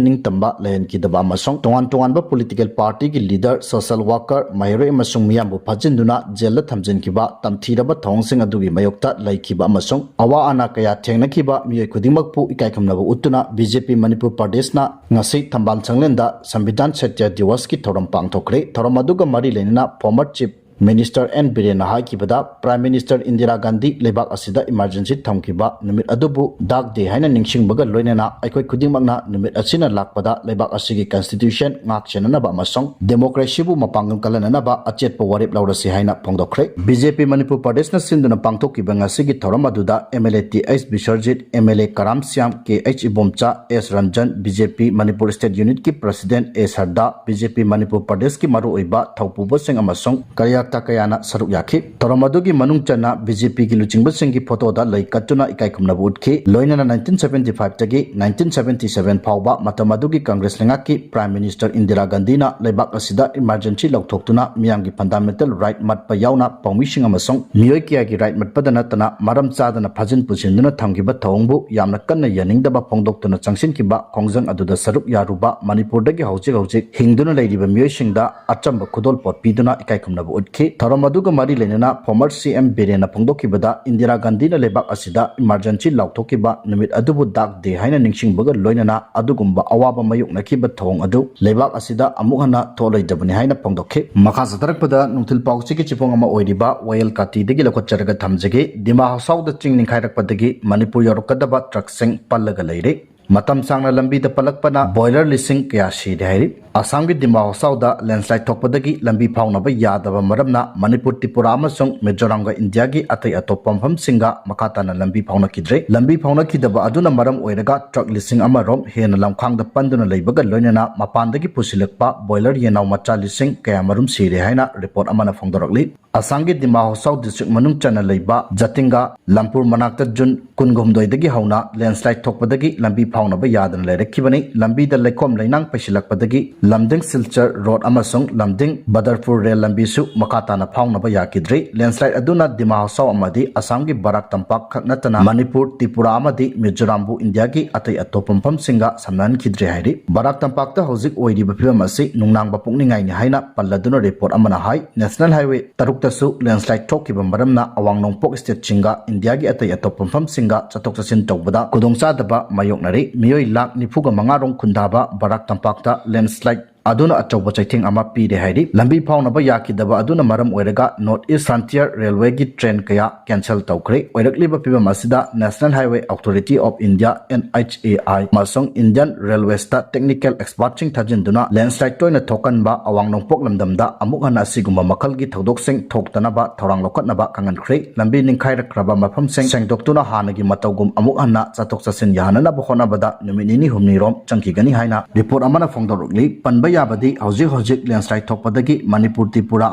ꯅꯤꯡꯇꯝꯕ ꯂꯩꯍꯟꯈꯤꯗꯕ ꯑꯃꯁꯨꯡ ꯇꯣꯉꯥꯟ ꯇꯣꯉꯥꯟꯕ political partyꯒꯤ leader, social worker, ꯃꯍꯩꯔꯣꯏ ꯑꯃꯁꯨꯡ ꯃꯤꯌꯥꯝꯕꯨ ꯐꯥꯖꯤꯟꯗꯨꯅ ꯖꯦꯜꯗ ꯊꯝꯖꯤꯟꯈꯤꯕ, ꯇꯝꯊꯤꯔꯕ ꯊꯧꯑꯣꯡꯁꯤꯡ ꯑꯗꯨꯒꯤ ꯃꯥꯌꯣꯛꯇ ꯂꯩꯈꯤꯕ ꯑꯃꯁꯨꯡ ꯑꯋꯥ ꯑꯅꯥ ꯀꯌꯥ ꯊꯦꯡꯅꯈꯤꯕ ꯃꯤꯑꯣꯏ ꯈꯨꯗꯤꯡꯃꯛꯄꯨ ꯏꯀꯥꯏꯈꯨꯝꯅꯕ ꯎꯠꯇꯨꯅ ꯕꯤ ꯖꯦ ꯄꯤ ꯃꯅꯤꯄꯨꯔ ꯄ꯭ꯔꯗꯦꯁꯅ ꯉꯁꯤ ꯊꯝꯕꯥꯜ ꯁꯪꯂꯦꯟꯗ ꯁꯪꯕꯤꯙꯥꯟ ꯁꯇ꯭ꯌ ꯗꯤꯋꯁꯀꯤ ꯊꯧꯔꯝ ꯄꯥꯡꯊꯣꯛꯈ꯭ꯔꯦ꯫ ꯊꯧꯔꯝ ꯑꯗꯨꯒ ꯃꯔꯤ ꯂꯩꯅꯅ former Chief Minister ꯑꯦꯟ ꯕꯤꯔꯦꯟꯅ ꯍꯥꯏꯈꯤꯕꯗ, Prime Minister ꯏꯟꯗꯤꯔꯥ ꯒꯥꯟꯙꯤ ꯂꯩꯕꯥꯛ ꯑꯁꯤꯗ emergency ꯊꯝꯈꯤꯕ ꯅꯨꯃꯤꯠ ꯑꯗꯨꯕꯨ Dark Day ꯍꯥꯏꯅ ꯅꯤꯡꯁꯤꯡꯕꯒ ꯂꯣꯏꯅꯅ ꯑꯩꯈꯣꯏ ꯈꯨꯗꯤꯡꯃꯛꯅ ꯅꯨꯃꯤꯠ ꯑꯁꯤꯅ ꯂꯥꯛꯄꯗ ꯂꯩꯕꯥꯛ ꯑꯁꯤꯒꯤ constitution ꯉꯥꯛ ꯁꯦꯟꯅꯅꯕ ꯑꯃꯁꯨꯡ democracyꯕꯨ ꯃꯄꯥꯡꯒꯜ ꯀꯜꯍꯟꯅꯅꯕ ꯑꯆꯦꯠꯄ ꯋꯥꯔꯦꯞ ꯂꯧꯔꯁꯤ ꯍꯥꯏꯅ ꯐꯣꯡꯗꯣꯛꯈ꯭ꯔꯦ꯫ ꯕꯤ ꯖꯦ ꯄꯤ ꯃꯅꯤꯄꯨꯔ ꯄ꯭ꯔꯗꯦꯁꯅ ꯁꯤꯟꯗꯨꯅ ꯄꯥꯡꯊꯣꯛꯈꯤꯕ ꯉꯁꯤꯒꯤ ꯊꯧꯔꯝ ꯑꯗꯨꯗ M L A T H Biswajit, M L A Karam Shyam, K H Ibomcha, S Ranjan, B J P Manipur State Unitꯀꯤ President A Sarda, B J P Manipur ꯄ꯭ꯔꯗꯦꯁꯀꯤ ꯃꯔꯨꯑꯣꯏꯕ ꯊꯧꯄꯨꯕꯁꯤꯡ ꯑꯃꯁꯨꯡ ꯀꯥꯔꯌꯀꯔꯇꯥ ꯀꯌꯥꯅ ꯁꯔꯨꯛ ꯌꯥꯈꯤ꯫ ꯊꯧꯔꯝ ꯑꯗꯨꯒꯤ ꯃꯅꯨꯡ ꯆꯟꯅ ꯕꯤ ꯖꯦ ꯄꯤꯒꯤ ꯂꯨꯆꯤꯡꯕꯁꯤꯡꯒꯤ ꯐꯣꯇꯣꯗ ꯂꯩ ꯀꯠꯇꯨꯅ ꯏꯀꯥꯏ ꯈꯨꯝꯅꯕ ꯎꯠꯈꯤ꯫ ꯂꯣꯏꯅꯅ nineteen seventy fiveꯇꯒꯤ nineteen seventy seven ꯐꯥꯎꯕ ꯃꯇꯝ ꯑꯗꯨꯒꯤ ꯀꯪꯒ꯭ꯔꯦꯁ ꯂꯩꯉꯥꯛꯀꯤ Prime Minister ꯏꯟꯗꯤꯔꯥ ꯒꯥꯟꯙꯤꯅ ꯂꯩꯕꯥꯛ ꯑꯁꯤꯗ emergency ꯂꯧꯊꯣꯛꯇꯨꯅ ꯃꯤꯌꯥꯝꯒꯤ fundamental right ꯃꯠꯄ ꯌꯥꯎꯅ ꯄꯥꯎꯃꯤꯁꯤꯡ ꯑꯃꯁꯨꯡ ꯃꯤꯑꯣꯏ ꯀꯌꯥꯒꯤ right ꯃꯠꯄꯗ ꯅꯠꯇꯅ ꯃꯔꯝ ꯆꯥꯗꯅ ꯐꯥꯖꯤꯟ ꯄꯨꯁꯤꯟꯗꯨꯅ ꯊꯝꯈꯤꯕ ꯊꯧꯑꯣꯡꯕꯨ ꯌꯥꯝꯅ ꯀꯟꯅ ꯌꯥꯅꯤꯡꯗꯕ ꯐꯣꯡꯗꯣꯛꯇꯨꯅ ꯆꯪꯁꯤꯟꯈꯤꯕ ꯈꯣꯡꯖꯪ ꯑꯗꯨꯗ ꯁꯔꯨꯛ ꯌꯥꯔꯨꯕ ꯃꯅꯤꯄꯨꯔꯗꯒꯤ ꯍꯧꯖꯤꯛ ꯍꯧꯖꯤꯛ ꯍꯤꯡꯗꯨꯅ ꯂꯩꯔꯤꯕ ꯃꯤꯑꯣꯏꯁꯤꯡꯗ ꯑꯆꯝꯕ ꯈꯨꯗꯣꯜꯄꯣꯠ ꯄꯤꯗꯨꯅ ꯏꯀꯥꯏ ꯈꯨꯝꯅꯕ ꯎꯠꯈꯤ꯫ ꯊꯧꯔꯝ ꯑꯗꯨꯒ ꯃꯔꯤ ꯂꯩꯅꯅ former ꯁꯤ ꯑꯦꯝ ꯕꯤꯔꯦꯟꯅ ꯐꯣꯡꯗꯣꯛꯈꯤꯕꯗ, ꯏꯟꯗꯤꯔꯥ ꯒꯥꯟꯙꯤꯅ ꯂꯩꯕꯥꯛ ꯑꯁꯤꯗ emergency ꯂꯥꯎꯊꯣꯛꯈꯤꯕ ꯅꯨꯃꯤꯠ ꯑꯗꯨꯕꯨ Dark Day ꯍꯥꯏꯅ ꯅꯤꯡꯁꯤꯡꯕꯒ ꯂꯣꯏꯅꯅ ꯑꯗꯨꯒꯨꯝꯕ ꯑꯋꯥꯕ ꯃꯥꯌꯣꯛꯅꯈꯤꯕ ꯊꯧꯑꯣꯡ ꯑꯗꯨ ꯂꯩꯕꯥꯛ ꯑꯁꯤꯗ ꯑꯃꯨꯛ ꯍꯟꯅ ꯊꯣꯛꯂꯣꯏꯗꯕꯅꯤ ꯍꯥꯏꯅ ꯐꯣꯡꯗꯣꯛꯈꯤ꯫ ꯃꯈꯥ ꯆꯠꯊꯔꯛꯄꯗ ꯅꯨꯡꯊꯤꯜ ꯄꯥꯎꯆꯦꯒꯤ ꯆꯦꯐꯣꯡ ꯑꯃ ꯑꯣꯏꯔꯤꯕ ꯋꯥꯌꯦꯜ ꯀꯥꯇꯤꯗꯒꯤ ꯂꯧꯈꯠꯆꯔꯒ ꯊꯝꯖꯒꯦ꯫ ꯗꯤꯃꯥ ꯍꯁꯥꯎꯗ ꯆꯤꯡ ꯅꯤꯡꯈꯥꯏꯔꯛꯄꯗꯒꯤ ꯃꯅꯤꯄꯨꯔ ꯌꯧꯔꯛꯀꯗꯕ ꯇ꯭ꯔꯛꯁꯤꯡ ꯄꯜꯂꯒ ꯂꯩꯔꯦ꯫ ꯃꯇꯝ ꯁꯥꯡꯅ ꯂꯝꯕꯤꯗ ꯄꯜꯂꯛꯄꯅ ꯕꯣꯏꯂꯔ ꯂꯤꯁꯤꯡ ꯀꯌꯥ ꯁꯤꯔꯦ ꯍꯥꯏꯔꯤ꯫ ꯑꯁꯥꯝꯒꯤ ꯗꯤꯃꯥ ꯍꯁꯥꯎꯗ ꯂꯦꯟꯁꯂꯥꯏꯠ ꯊꯣꯛꯄꯗꯒꯤ ꯂꯝꯕꯤ ꯐꯥꯎꯅꯕ ꯌꯥꯗꯕ ꯃꯔꯝꯅ ꯃꯅꯤꯄꯨꯔ, ꯇ꯭ꯔꯤꯄꯨꯔꯥ ꯑꯃꯁꯨꯡ ꯃꯤꯖꯣꯔꯥꯝꯒ ꯏꯟꯗꯤꯌꯥꯒꯤ ꯑꯇꯩ ꯑꯇꯣꯞꯄ ꯃꯐꯝꯁꯤꯡꯒ ꯃꯈꯥ ꯇꯥꯅ ꯂꯝꯕꯤ ꯐꯥꯎꯅꯈꯤꯗ꯭ꯔꯦ꯫ ꯂꯝꯕꯤ ꯐꯥꯎꯅꯈꯤꯗꯕ ꯑꯗꯨꯅ ꯃꯔꯝ ꯑꯣꯏꯔꯒ ꯇ꯭ꯔꯛ ꯂꯤꯁꯤꯡ ꯑꯃ ꯔꯣꯝ ꯍꯦꯟꯅ ꯂꯝꯈꯥꯡꯗ ꯄꯟꯗꯨꯅ ꯂꯩꯕꯒ ꯂꯣꯏꯅꯅ ꯃꯄꯥꯟꯗꯒꯤ ꯄꯨꯁꯤꯜꯂꯛꯄ ꯕꯣꯏꯂꯔ ꯌꯦꯅꯥꯎ ꯃꯆꯥ ꯂꯤꯁꯤꯡ ꯀꯌꯥꯃꯔꯨꯝ ꯁꯤꯔꯦ ꯍꯥꯏꯅ ꯔꯤꯄꯣꯔꯠ ꯑꯃꯅ ꯐꯣꯡꯗꯣꯔꯛꯂꯤ꯫ ꯑꯁꯥꯝꯒꯤ ꯗꯤꯃꯥ ꯍꯁꯥꯎ ꯗꯤꯁꯇ꯭ꯔꯤꯛ ꯃꯅꯨꯡ ꯆꯟꯅ ꯂꯩꯕ ꯖꯇꯤꯡꯒꯥ ꯂꯝꯄꯨꯔ ꯃꯅꯥꯛꯇ ꯖꯨꯟ ꯀꯨꯟꯍꯨꯝꯗꯣꯏꯗꯒꯤ ꯍꯧꯅ ꯂꯦꯟꯁ꯭ꯂꯥꯏꯗ ꯊꯣꯛꯄꯗꯒꯤ ꯂꯝꯕꯤ ꯐꯥꯎꯅꯕ ꯌꯥꯗꯅ ꯂꯩꯔꯛꯈꯤꯕꯅꯤ꯫ ꯂꯝꯕꯤꯗ ꯂꯩꯈꯣꯝ ꯂꯩꯅꯥꯡ ꯄꯩꯁꯤꯜꯂꯛꯄꯗꯒꯤ ꯂꯝꯗꯤꯡ ꯁꯤꯜꯆꯔ ꯔꯣꯗ ꯑꯃꯁꯨꯡ ꯂꯝꯗꯤꯡ ꯕꯗꯔꯄꯨꯔ ꯔꯦꯜ ꯂꯝꯕꯤꯁꯨ ꯃꯈꯥ ꯇꯥꯅ ꯐꯥꯎꯅꯕ ꯌꯥꯈꯤꯗ꯭ꯔꯦ꯫ ꯂꯦꯟꯁ꯭ꯂꯥꯏꯗ ꯑꯗꯨꯅ ꯗꯤꯃꯥ ꯍꯁꯥꯎ ꯑꯃꯗꯤ ꯑꯁꯥꯝꯒꯤ ꯕꯔꯥꯛ ꯇꯝꯄꯥꯛ ꯈꯛ ꯅꯠꯇꯅ ꯃꯅꯤꯄꯨꯔ, ꯇ꯭ꯔꯤꯄꯨꯔꯥ ꯑꯃꯗꯤ ꯃꯤꯖꯣꯔꯥꯝꯕꯨ ꯏꯟꯗꯤꯌꯥꯒꯤ ꯑꯇꯩ ꯑꯇꯣꯞꯄ ꯃꯐꯝꯁꯤꯡꯒ ꯁꯝꯅꯍꯟꯈꯤꯗ꯭ꯔꯦ ꯍꯥꯏꯔꯤ꯫ ꯕꯔꯥꯛ ꯇꯝꯄꯥꯛꯇ ꯍꯧꯖꯤꯛ ꯑꯣꯏꯔꯤꯕ ꯐꯤꯕꯝ ꯑꯁꯤ ꯅꯨꯡꯅꯥꯡꯕ ꯄꯣꯛꯅꯤꯡꯉꯥꯏꯅꯤ ꯍꯥꯏꯅ ꯄꯜꯂꯗꯨꯅ ꯔꯤꯄꯣꯔꯠ ꯑꯃꯅ ꯍꯥꯏ꯫ ꯅꯦꯁꯅꯦꯜ ꯍꯥꯏꯋꯦ ꯇꯔꯨꯛꯇꯁꯨ ꯂꯦꯟꯁ꯭ꯂꯥꯏꯗ ꯊꯣꯛꯈꯤꯕ ꯃꯔꯝꯅ ꯑꯋꯥꯡ ꯅꯣꯡꯄꯣꯛ ꯁ꯭ꯇꯦꯠꯁꯤꯡꯒ ꯏꯟꯗꯤꯌꯥꯒꯤ ꯑꯇꯩ ꯑꯇꯣꯞꯄ ꯃꯐꯝꯁꯤꯡꯒ ꯆꯠꯊꯣꯛ ꯆꯠꯁꯤꯟ ꯇꯧꯕꯗ ꯈꯨꯗꯣꯡꯆꯥꯗꯕ ꯃꯥꯌꯣꯛꯅꯔꯤ꯫ ꯃꯤꯑꯣꯏ ꯂꯥꯈ ꯅꯤꯐꯨꯒ ꯃꯉꯥ ꯔꯣꯝ ꯈꯨꯟꯗꯥꯕ ꯕꯔꯥꯛ ꯇꯝꯄꯥꯛꯇ ꯂꯦꯟꯁ꯭ꯂꯥꯏꯗ ꯑꯗꯨꯅ ꯑꯆꯧꯕ ꯆꯩꯊꯦꯡ ꯑꯃ ꯄꯤꯔꯦ ꯍꯥꯏꯔꯤ꯫ ꯂꯝꯕꯤ ꯐꯥꯎꯅꯕ ꯌꯥꯈꯤꯗꯕ ꯑꯗꯨꯅ ꯃꯔꯝ ꯑꯣꯏꯔꯒ North East Frontier Railwayꯒꯤ ꯇ꯭ꯔꯦꯟ ꯀꯌꯥ ꯀꯦꯟꯁꯦꯜ ꯇꯧꯈ꯭ꯔꯦ꯫ ꯑꯣꯏꯔꯛꯂꯤꯕ ꯐꯤꯕꯝ ꯑꯁꯤꯗ National Highway Authority of India, N H A I, ꯑꯃꯁꯨꯡ Indian Railwaysꯇ technical expertꯁꯤꯡ ꯊꯥꯖꯤꯟꯗꯨꯅ ꯂꯦꯟꯁ꯭ꯂꯥꯏꯗ ꯇꯣꯏꯅ ꯊꯣꯛꯀꯟꯕ ꯑꯋꯥꯡ ꯅꯣꯡꯄꯣꯛ ꯂꯝꯗꯝꯗ ꯑꯃꯨꯛ ꯍꯟꯅ ꯑꯁꯤꯒꯨꯝꯕ ꯃꯈꯜꯒꯤ ꯊꯧꯗꯣꯛꯁꯤꯡ ꯊꯣꯛꯇꯅꯕ ꯊꯧꯔꯥꯡ ꯂꯧꯈꯠꯅꯕ ꯈꯪꯍꯟꯈ꯭ꯔꯦ꯫ ꯂꯝꯕꯤ ꯅꯤꯡꯈꯥꯏꯔꯛꯈ꯭ꯔꯕ ꯃꯐꯝꯁꯤꯡ ꯁꯦꯡꯗꯣꯛꯇꯨꯅ ꯍꯥꯟꯅꯒꯤ ꯃꯇꯧꯒꯨꯝ ꯑꯃꯨꯛ ꯍꯟꯅ ꯆꯠꯊꯣꯛ ꯆꯠꯁꯤꯟ ꯌꯥꯍꯟꯅꯅꯕ ꯍꯣꯠꯅꯕꯗ ꯅꯨꯃꯤꯠ ꯅꯤꯅꯤ ꯍꯨꯝꯅꯤꯔꯣꯝ ꯆꯪꯈꯤꯒꯅꯤ ꯍꯥꯏꯅ ꯔꯤꯄꯣꯔꯠ ꯑꯃꯅ ꯐꯣꯡꯗꯣꯔꯛꯂꯤ꯫ ꯄꯟꯕ ꯌꯥꯕꯗꯤ ꯍꯧꯖꯤꯛ ꯍꯧꯖꯤꯛ ꯂꯦꯟꯁ꯭ꯂꯥꯏꯗ ꯊꯣꯛꯄꯗꯒꯤ ꯃꯅꯤꯄꯨꯔ, ꯇ꯭ꯔꯤꯄꯨꯔꯥ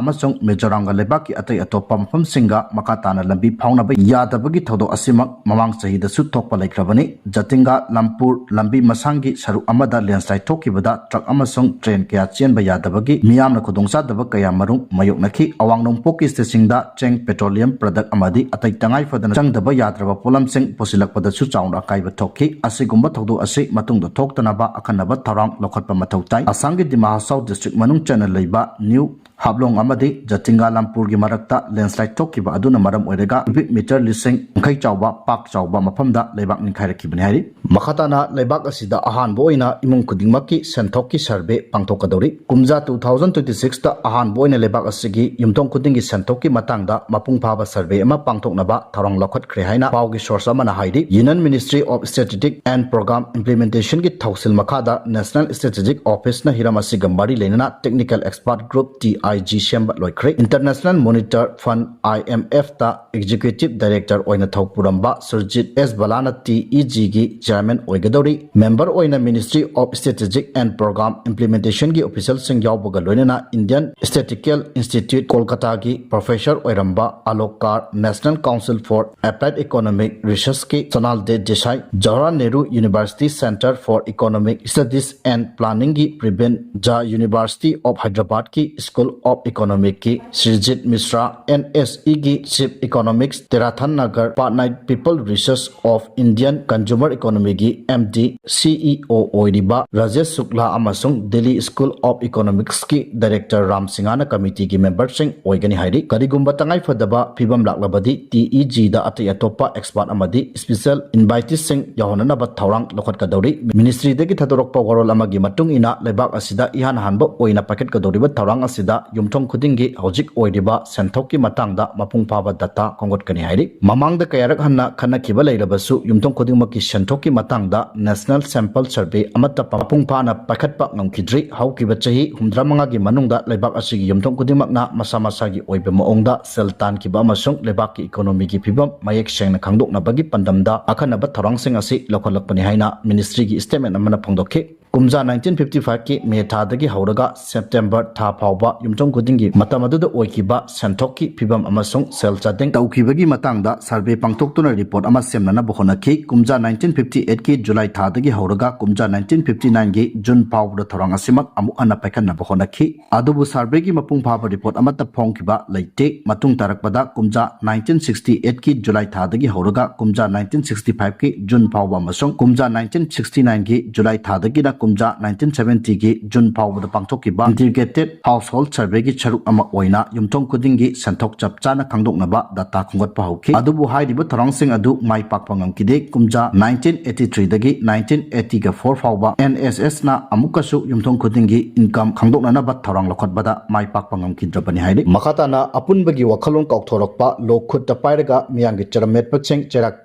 ꯑꯃꯁꯨꯡ ꯃꯤꯖꯣꯔꯥꯝꯒ ꯂꯩꯕꯥꯛꯀꯤ ꯑꯇꯩ ꯑꯇꯣꯞꯄ ꯃꯐꯝꯁꯤꯡꯒ ꯃꯈꯥ ꯇꯥꯅ ꯂꯝꯕꯤ ꯐꯥꯎꯅꯕ ꯌꯥꯗꯕꯒꯤ ꯊꯧꯗꯣꯛ ꯑꯁꯤꯃꯛ ꯃꯃꯥꯡ ꯆꯍꯤꯗꯁꯨ ꯊꯣꯛꯄ ꯂꯩꯈ꯭ꯔꯕꯅꯤ꯫ ꯖꯇꯤꯡꯒꯥ ꯂꯝꯄꯨꯔ ꯂꯝꯕꯤ ꯃꯁꯥꯡꯒꯤ ꯁꯔꯨꯛ ꯑꯃꯗ ꯂꯦꯟꯁ꯭ꯂꯥꯏꯗ ꯊꯣꯛꯈꯤꯕꯗ ꯇ꯭ꯔꯛ ꯑꯃꯁꯨꯡ ꯇ꯭ꯔꯦꯟ ꯀꯌꯥ ꯆꯦꯟꯕ ꯌꯥꯗꯕꯒꯤ ꯃꯤꯌꯥꯝꯅ ꯈꯨꯗꯣꯡꯆꯥꯗꯕ ꯀꯌꯥ ꯃꯔꯨꯝ ꯃꯥꯌꯣꯛꯅꯈꯤ꯫ ꯑꯋꯥꯡ ꯅꯣꯡꯄꯣꯛꯀꯤ ꯁ꯭ꯇꯦꯠꯁꯤꯡꯗ ꯆꯦꯡ, ꯄꯦꯇ꯭ꯔꯣꯂꯤꯌꯝ ꯄ꯭ꯔꯗꯛ ꯑꯃꯗꯤ ꯑꯇꯩ ꯇꯉꯥꯏ ꯐꯗꯅ ꯆꯪꯗꯕ ꯌꯥꯗ꯭ꯔꯕ ꯄꯣꯠꯂꯝꯁꯤꯡ ꯄꯨꯁꯤꯜꯂꯛꯄꯗꯁꯨ ꯆꯥꯎꯅ ꯑꯀꯥꯏꯕ ꯊꯣꯛꯈꯤ꯫ ꯑꯁꯤꯒꯨꯝꯕ ꯊꯧꯗꯣꯛ ꯑꯁꯤ ꯃꯇꯨꯡꯗ ꯊꯣꯛꯇꯅꯕ ꯑꯈꯟꯅꯕ ꯊꯧꯔꯥꯡ ꯂꯧꯈꯠꯄ ꯃꯊꯧ ꯇꯥꯏ꯫ ꯑꯁꯥꯝꯒꯤ ꯗꯤꯃꯥ ꯍꯁꯥꯎ ꯗꯤꯁꯇ꯭ꯔꯤꯛ ꯃꯅꯨꯡ ꯆꯟꯅ ꯂꯩꯕ ꯅ꯭ꯌꯨ ꯍꯥꯞꯂꯣꯡ ꯑꯃꯗꯤ ꯖꯇꯤꯡꯒꯥ ꯂꯝꯄꯨꯔꯒꯤ ꯃꯔꯛꯇ ꯂꯦꯟꯁ꯭ꯂꯥꯏꯗ ꯊꯣꯛꯈꯤꯕ ꯑꯗꯨꯅ ꯃꯔꯝ ꯑꯣꯏꯔꯒ ꯀ꯭ꯌꯨꯕꯤꯛ ꯃꯤꯇꯔ ꯂꯤꯁꯤꯡ ꯌꯥꯡꯈꯩ ꯆꯥꯎꯕ, ꯄꯥꯛ ꯆꯥꯎꯕ ꯃꯐꯝꯗ ꯂꯩꯕꯥꯛ ꯅꯤꯡꯈꯥꯏꯔꯛꯈꯤꯕꯅꯤ ꯍꯥꯏꯔꯤ꯫ ꯃꯈꯥ ꯇꯥꯅ ꯂꯩꯕꯥꯛ ꯑꯁꯤꯗ ꯑꯍꯥꯟꯕ ꯑꯣꯏꯅ ꯏꯃꯨꯡ ꯈꯨꯗꯤꯡꯃꯛꯀꯤ ꯁꯦꯟꯊꯣꯛꯀꯤ ꯁꯔꯚꯦ ꯄꯥꯡꯊꯣꯛꯀꯗꯧꯔꯤ꯫ ꯀꯨꯝꯖꯥ two thousand twenty sixꯇ ꯑꯍꯥꯟꯕ ꯑꯣꯏꯅ ꯂꯩꯕꯥꯛ ꯑꯁꯤꯒꯤ ꯌꯨꯝꯊꯣꯡ ꯈꯨꯗꯤꯡꯒꯤ ꯁꯦꯟꯊꯣꯛꯀꯤ ꯃꯇꯥꯡꯗ ꯃꯄꯨꯡ ꯐꯥꯕ ꯁꯔꯚꯦ ꯑꯃ ꯄꯥꯡꯊꯣꯛꯅꯕ ꯊꯧꯔꯥꯡ ꯂꯧꯈꯠꯈ꯭ꯔꯦ ꯍꯥꯏꯅ ꯄꯥꯎꯒꯤ ꯁꯣꯔꯁ ꯑꯃꯅ ꯍꯥꯏꯔꯤ꯫ Union Ministry of Strategic and Program Implementationꯒꯤ ꯊꯧꯁꯤꯜ ꯃꯈꯥꯗ National Strategic Officeꯅ ꯍꯤꯔꯝ ꯑꯁꯤꯒ ꯃꯔꯤ ꯂꯩꯅꯅ Technical Expert Group, T I I G ꯁꯦꯝꯕ ꯂꯣꯏꯈ꯭ꯔꯦ꯫ International Monetary Fund, I M F ꯇ Executive Director ꯑꯣꯏꯅ ꯊꯧ ꯄꯨꯔꯝꯕ ꯁꯨꯔꯖꯤꯠ ꯑꯦꯁ ꯕꯂꯥꯅ T E G ꯒꯤ Chairman ꯑꯣꯏꯒꯗꯧꯔꯤ꯫ Member ꯑꯣꯏꯅ Ministry of Strategic and Program Implementation ꯒꯤ official ꯁꯤꯡ ꯌꯥꯎꯕꯒ ꯂꯣꯏꯅꯅ Indian Statistical Institute ꯀꯣꯜꯀꯇꯥꯒꯤ professor ꯑꯣꯏꯔꯝꯕ Alok Kar, National Council for Applied Economic Research ꯀꯤ Sonalde Desai, Jawaharlal Nehru University Centre for Economic Studies and Planning ꯒꯤ prevent ꯖꯥ, University of Hyderabad ꯀꯤ School of Economic ꯀꯤ ꯁ꯭ꯔꯤꯖꯤꯠ ꯃꯤꯁ꯭ꯔꯥ, N S E ꯒꯤ Chief Economist, Terathan Nagar Patnaik People Research of Indian Consumer Economy ꯒꯤ M D, C E O ꯑꯣꯏꯔꯤꯕ ꯔꯥꯖꯦꯁ ꯁꯨꯛꯂꯥ ꯑꯃꯁꯨꯡ Delhi School of Economics ꯀꯤ Director Ram ꯁꯤꯡꯍꯅ committee ꯒꯤ member ꯁꯤꯡ ꯑꯣꯏꯒꯅꯤ ꯍꯥꯏꯔꯤ꯫ ꯀꯔꯤꯒꯨꯝꯕ ꯇꯉꯥꯏꯐꯗꯕ ꯐꯤꯕꯝ ꯂꯥꯛꯂꯕꯗꯤ T E G ꯗ ꯑꯇꯩ ꯑꯇꯣꯞꯄ expert ꯑꯃꯗꯤ special invitees ꯁꯤꯡ ꯌꯥꯎꯍꯟꯅꯅꯕ ꯊꯧꯔꯥꯡ ꯂꯧꯈꯠꯀꯗꯧꯔꯤ꯫ Ministry ꯗꯒꯤ ꯊꯥꯗꯣꯔꯛꯄ ꯋꯥꯔꯣꯜ ꯑꯃꯒꯤ ꯃꯇꯨꯡ ꯏꯟꯅ ꯂꯩꯕꯥꯛ ꯑꯁꯤꯗ ꯏꯍꯥꯟ ꯍꯥꯟꯕ ꯑꯣꯏꯅ ꯄꯥꯏꯈꯠꯀꯗꯧꯔꯤꯕ ꯊꯧꯔꯥꯡ ꯑꯁꯤꯗ ꯌꯨꯝꯊꯣꯡ ꯈꯨꯗꯤꯡꯒꯤ ꯍꯧꯖꯤꯛ ꯑꯣꯏꯔꯤꯕ ꯁꯦꯟꯊꯣꯛꯀꯤ ꯃꯇꯥꯡꯗ ꯃꯄꯨꯡ ꯐꯥꯕ data ꯈꯣꯝꯒꯠꯀꯅꯤ ꯍꯥꯏꯔꯤ꯫ ꯃꯃꯥꯡꯗ ꯀꯌꯥꯔꯛ ꯍꯟꯅ ꯈꯟꯅꯈꯤꯕ ꯂꯩꯔꯕꯁꯨ ꯌꯨꯝꯊꯣꯡ ꯈꯨꯗꯤꯡꯃꯛꯀꯤ ꯁꯦꯟꯊꯣꯛꯀꯤ ꯃꯇꯥꯡꯗ National Sample Survey ꯑꯃꯠꯇ ꯃꯄꯨꯡ ꯐꯥꯅ ꯄꯥꯏꯈꯠꯄ ꯉꯝꯈꯤꯗ꯭ꯔꯤ꯫ ꯍꯧꯈꯤꯕ ꯆꯍꯤ ꯍꯨꯝꯗ꯭ꯔꯥ ꯃꯉꯥꯒꯤ ꯃꯅꯨꯡꯗ ꯂꯩꯕꯥꯛ ꯑꯁꯤꯒꯤ ꯌꯨꯝꯊꯣꯡ ꯈꯨꯗꯤꯡꯃꯛꯅ ꯃꯁꯥ ꯃꯁꯥꯒꯤ ꯑꯣꯏꯕ ꯃꯑꯣꯡꯗ ꯁꯦꯜ ꯇꯥꯟꯈꯤꯕ ꯑꯃꯁꯨꯡ ꯂꯩꯕꯥꯛꯀꯤ economy ꯒꯤ ꯐꯤꯕꯝ ꯃꯌꯦꯛ ꯁꯦꯡꯅ ꯈꯪꯗꯣꯛꯅꯕꯒꯤ ꯄꯥꯟꯗꯝꯗ ꯑꯈꯟꯅꯕ ꯊꯧꯔꯥꯡꯁꯤꯡ ꯑꯁꯤ ꯂꯧꯈꯠꯂꯛꯄꯅꯤ ꯍꯥꯏꯅ ministry ꯒꯤ statement ꯑꯃꯅ ꯐꯣꯡꯗꯣꯛꯈꯤ꯫ ꯀꯨꯝꯖꯥ nineteen fifty five ꯀꯤ May ꯊꯥꯗꯒꯤ ꯍꯧꯔꯒ September ꯊꯥ ꯐꯥꯎꯕ ꯌꯨꯝꯊꯣꯡ ꯈꯨꯗꯤꯡꯒꯤ ꯃꯇꯝ ꯑꯗꯨꯗ ꯑꯣꯏꯈꯤꯕ ꯁꯦꯟꯊꯣꯛꯀꯤ ꯐꯤꯕꯝ ꯑꯃꯁꯨꯡ ꯁꯦꯜ ꯆꯥꯗꯤꯡ ꯇꯧꯈꯤꯕꯒꯤ ꯃꯇꯥꯡꯗ survey ꯄꯥꯡꯊꯣꯛꯇꯨꯅ report ꯑꯃ ꯁꯦꯝꯅꯅꯕ ꯍꯣꯠꯅꯈꯤ꯫ ꯀꯨꯝꯖꯥ nineteen fifty eight ꯀꯤ July ꯊꯥꯗꯒꯤ ꯍꯧꯔꯒ ꯀꯨꯝꯖꯥ nineteen fifty nine ꯒꯤ June ꯐꯥꯎꯕꯗ ꯊꯧꯔꯥꯡ ꯑꯁꯤꯃꯛ ꯑꯃꯨꯛ ꯍꯟꯅ ꯄꯥꯏꯈꯠꯅꯕ ꯍꯣꯠꯅꯈꯤ꯫ ꯑꯗꯨꯕꯨ survey ꯒꯤ ꯃꯄꯨꯡ ꯐꯥꯕ report ꯑꯃꯠꯇ ꯐꯣꯡꯈꯤꯕ ꯂꯩꯇꯦ꯫ ꯃꯇꯨꯡ ꯇꯥꯔꯛꯄꯗ ꯀꯨꯝꯖꯥ nineteen sixty eight ꯀꯤ July ꯊꯥꯗꯒꯤ ꯍꯧꯔꯒ ꯀꯨꯝꯖꯥ nineteen sixty five ꯀꯤ June ꯐꯥꯎꯕ ꯑꯃꯁꯨꯡ ꯀꯨꯝꯖꯥ nineteen sixty nine ꯒꯤ July ꯊꯥꯗꯒꯤꯅ ꯀꯨꯝꯖꯥ nineteen seventy ꯒꯤ June ꯐꯥꯎꯕꯗ ꯄꯥꯡꯊꯣꯛꯈꯤꯕ Integrated Household Survey ꯒꯤ ꯁꯔꯨꯛ ꯑꯃ ꯑꯣꯏꯅ ꯌꯨꯝꯊꯣꯡ ꯈꯨꯗꯤꯡꯒꯤ ꯁꯦꯟꯊꯣꯛ ꯆꯞ ꯆꯥꯅ ꯈꯪꯗꯣꯛꯅꯕ data ꯈꯣꯝꯒꯠꯄ ꯍꯧꯈꯤ꯫ ꯑꯗꯨꯕꯨ ꯍꯥꯏꯔꯤꯕ ꯊꯧꯔꯥꯡꯁꯤꯡ ꯑꯗꯨ ꯃꯥꯏ ꯄꯥꯛꯄ ꯉꯝꯈꯤꯗꯦ꯫ ꯀꯨꯝꯖꯥ nineteen eighty three ꯗꯒꯤ nineteen eighty four ꯐꯥꯎꯕ N S S ꯅ ꯑꯃꯨꯛꯀꯁꯨ ꯌꯨꯝꯊꯣꯡ ꯈꯨꯗꯤꯡꯒꯤ income ꯈꯪꯗꯣꯛꯅꯅꯕ ꯊꯧꯔꯥꯡ ꯂꯧꯈꯠꯄꯗ ꯃꯥꯏ ꯄꯥꯛꯄ ꯉꯝꯈꯤꯗ꯭ꯔꯕꯅꯤ ꯍꯥꯏꯔꯤ꯫ ꯃꯈꯥ ꯇꯥꯅ ꯑꯄꯨꯟꯕꯒꯤ ꯋꯥꯈꯜꯂꯣꯟ ꯀꯥꯎꯊꯣꯔꯛꯄ, ꯂꯣ ꯈꯨꯠꯇ ꯄꯥꯏꯔꯒ ꯃꯤꯌꯥꯝꯒꯤ ꯆꯔꯝ ꯃꯦꯠꯄꯁꯤꯡ ꯆꯩꯔꯥꯛ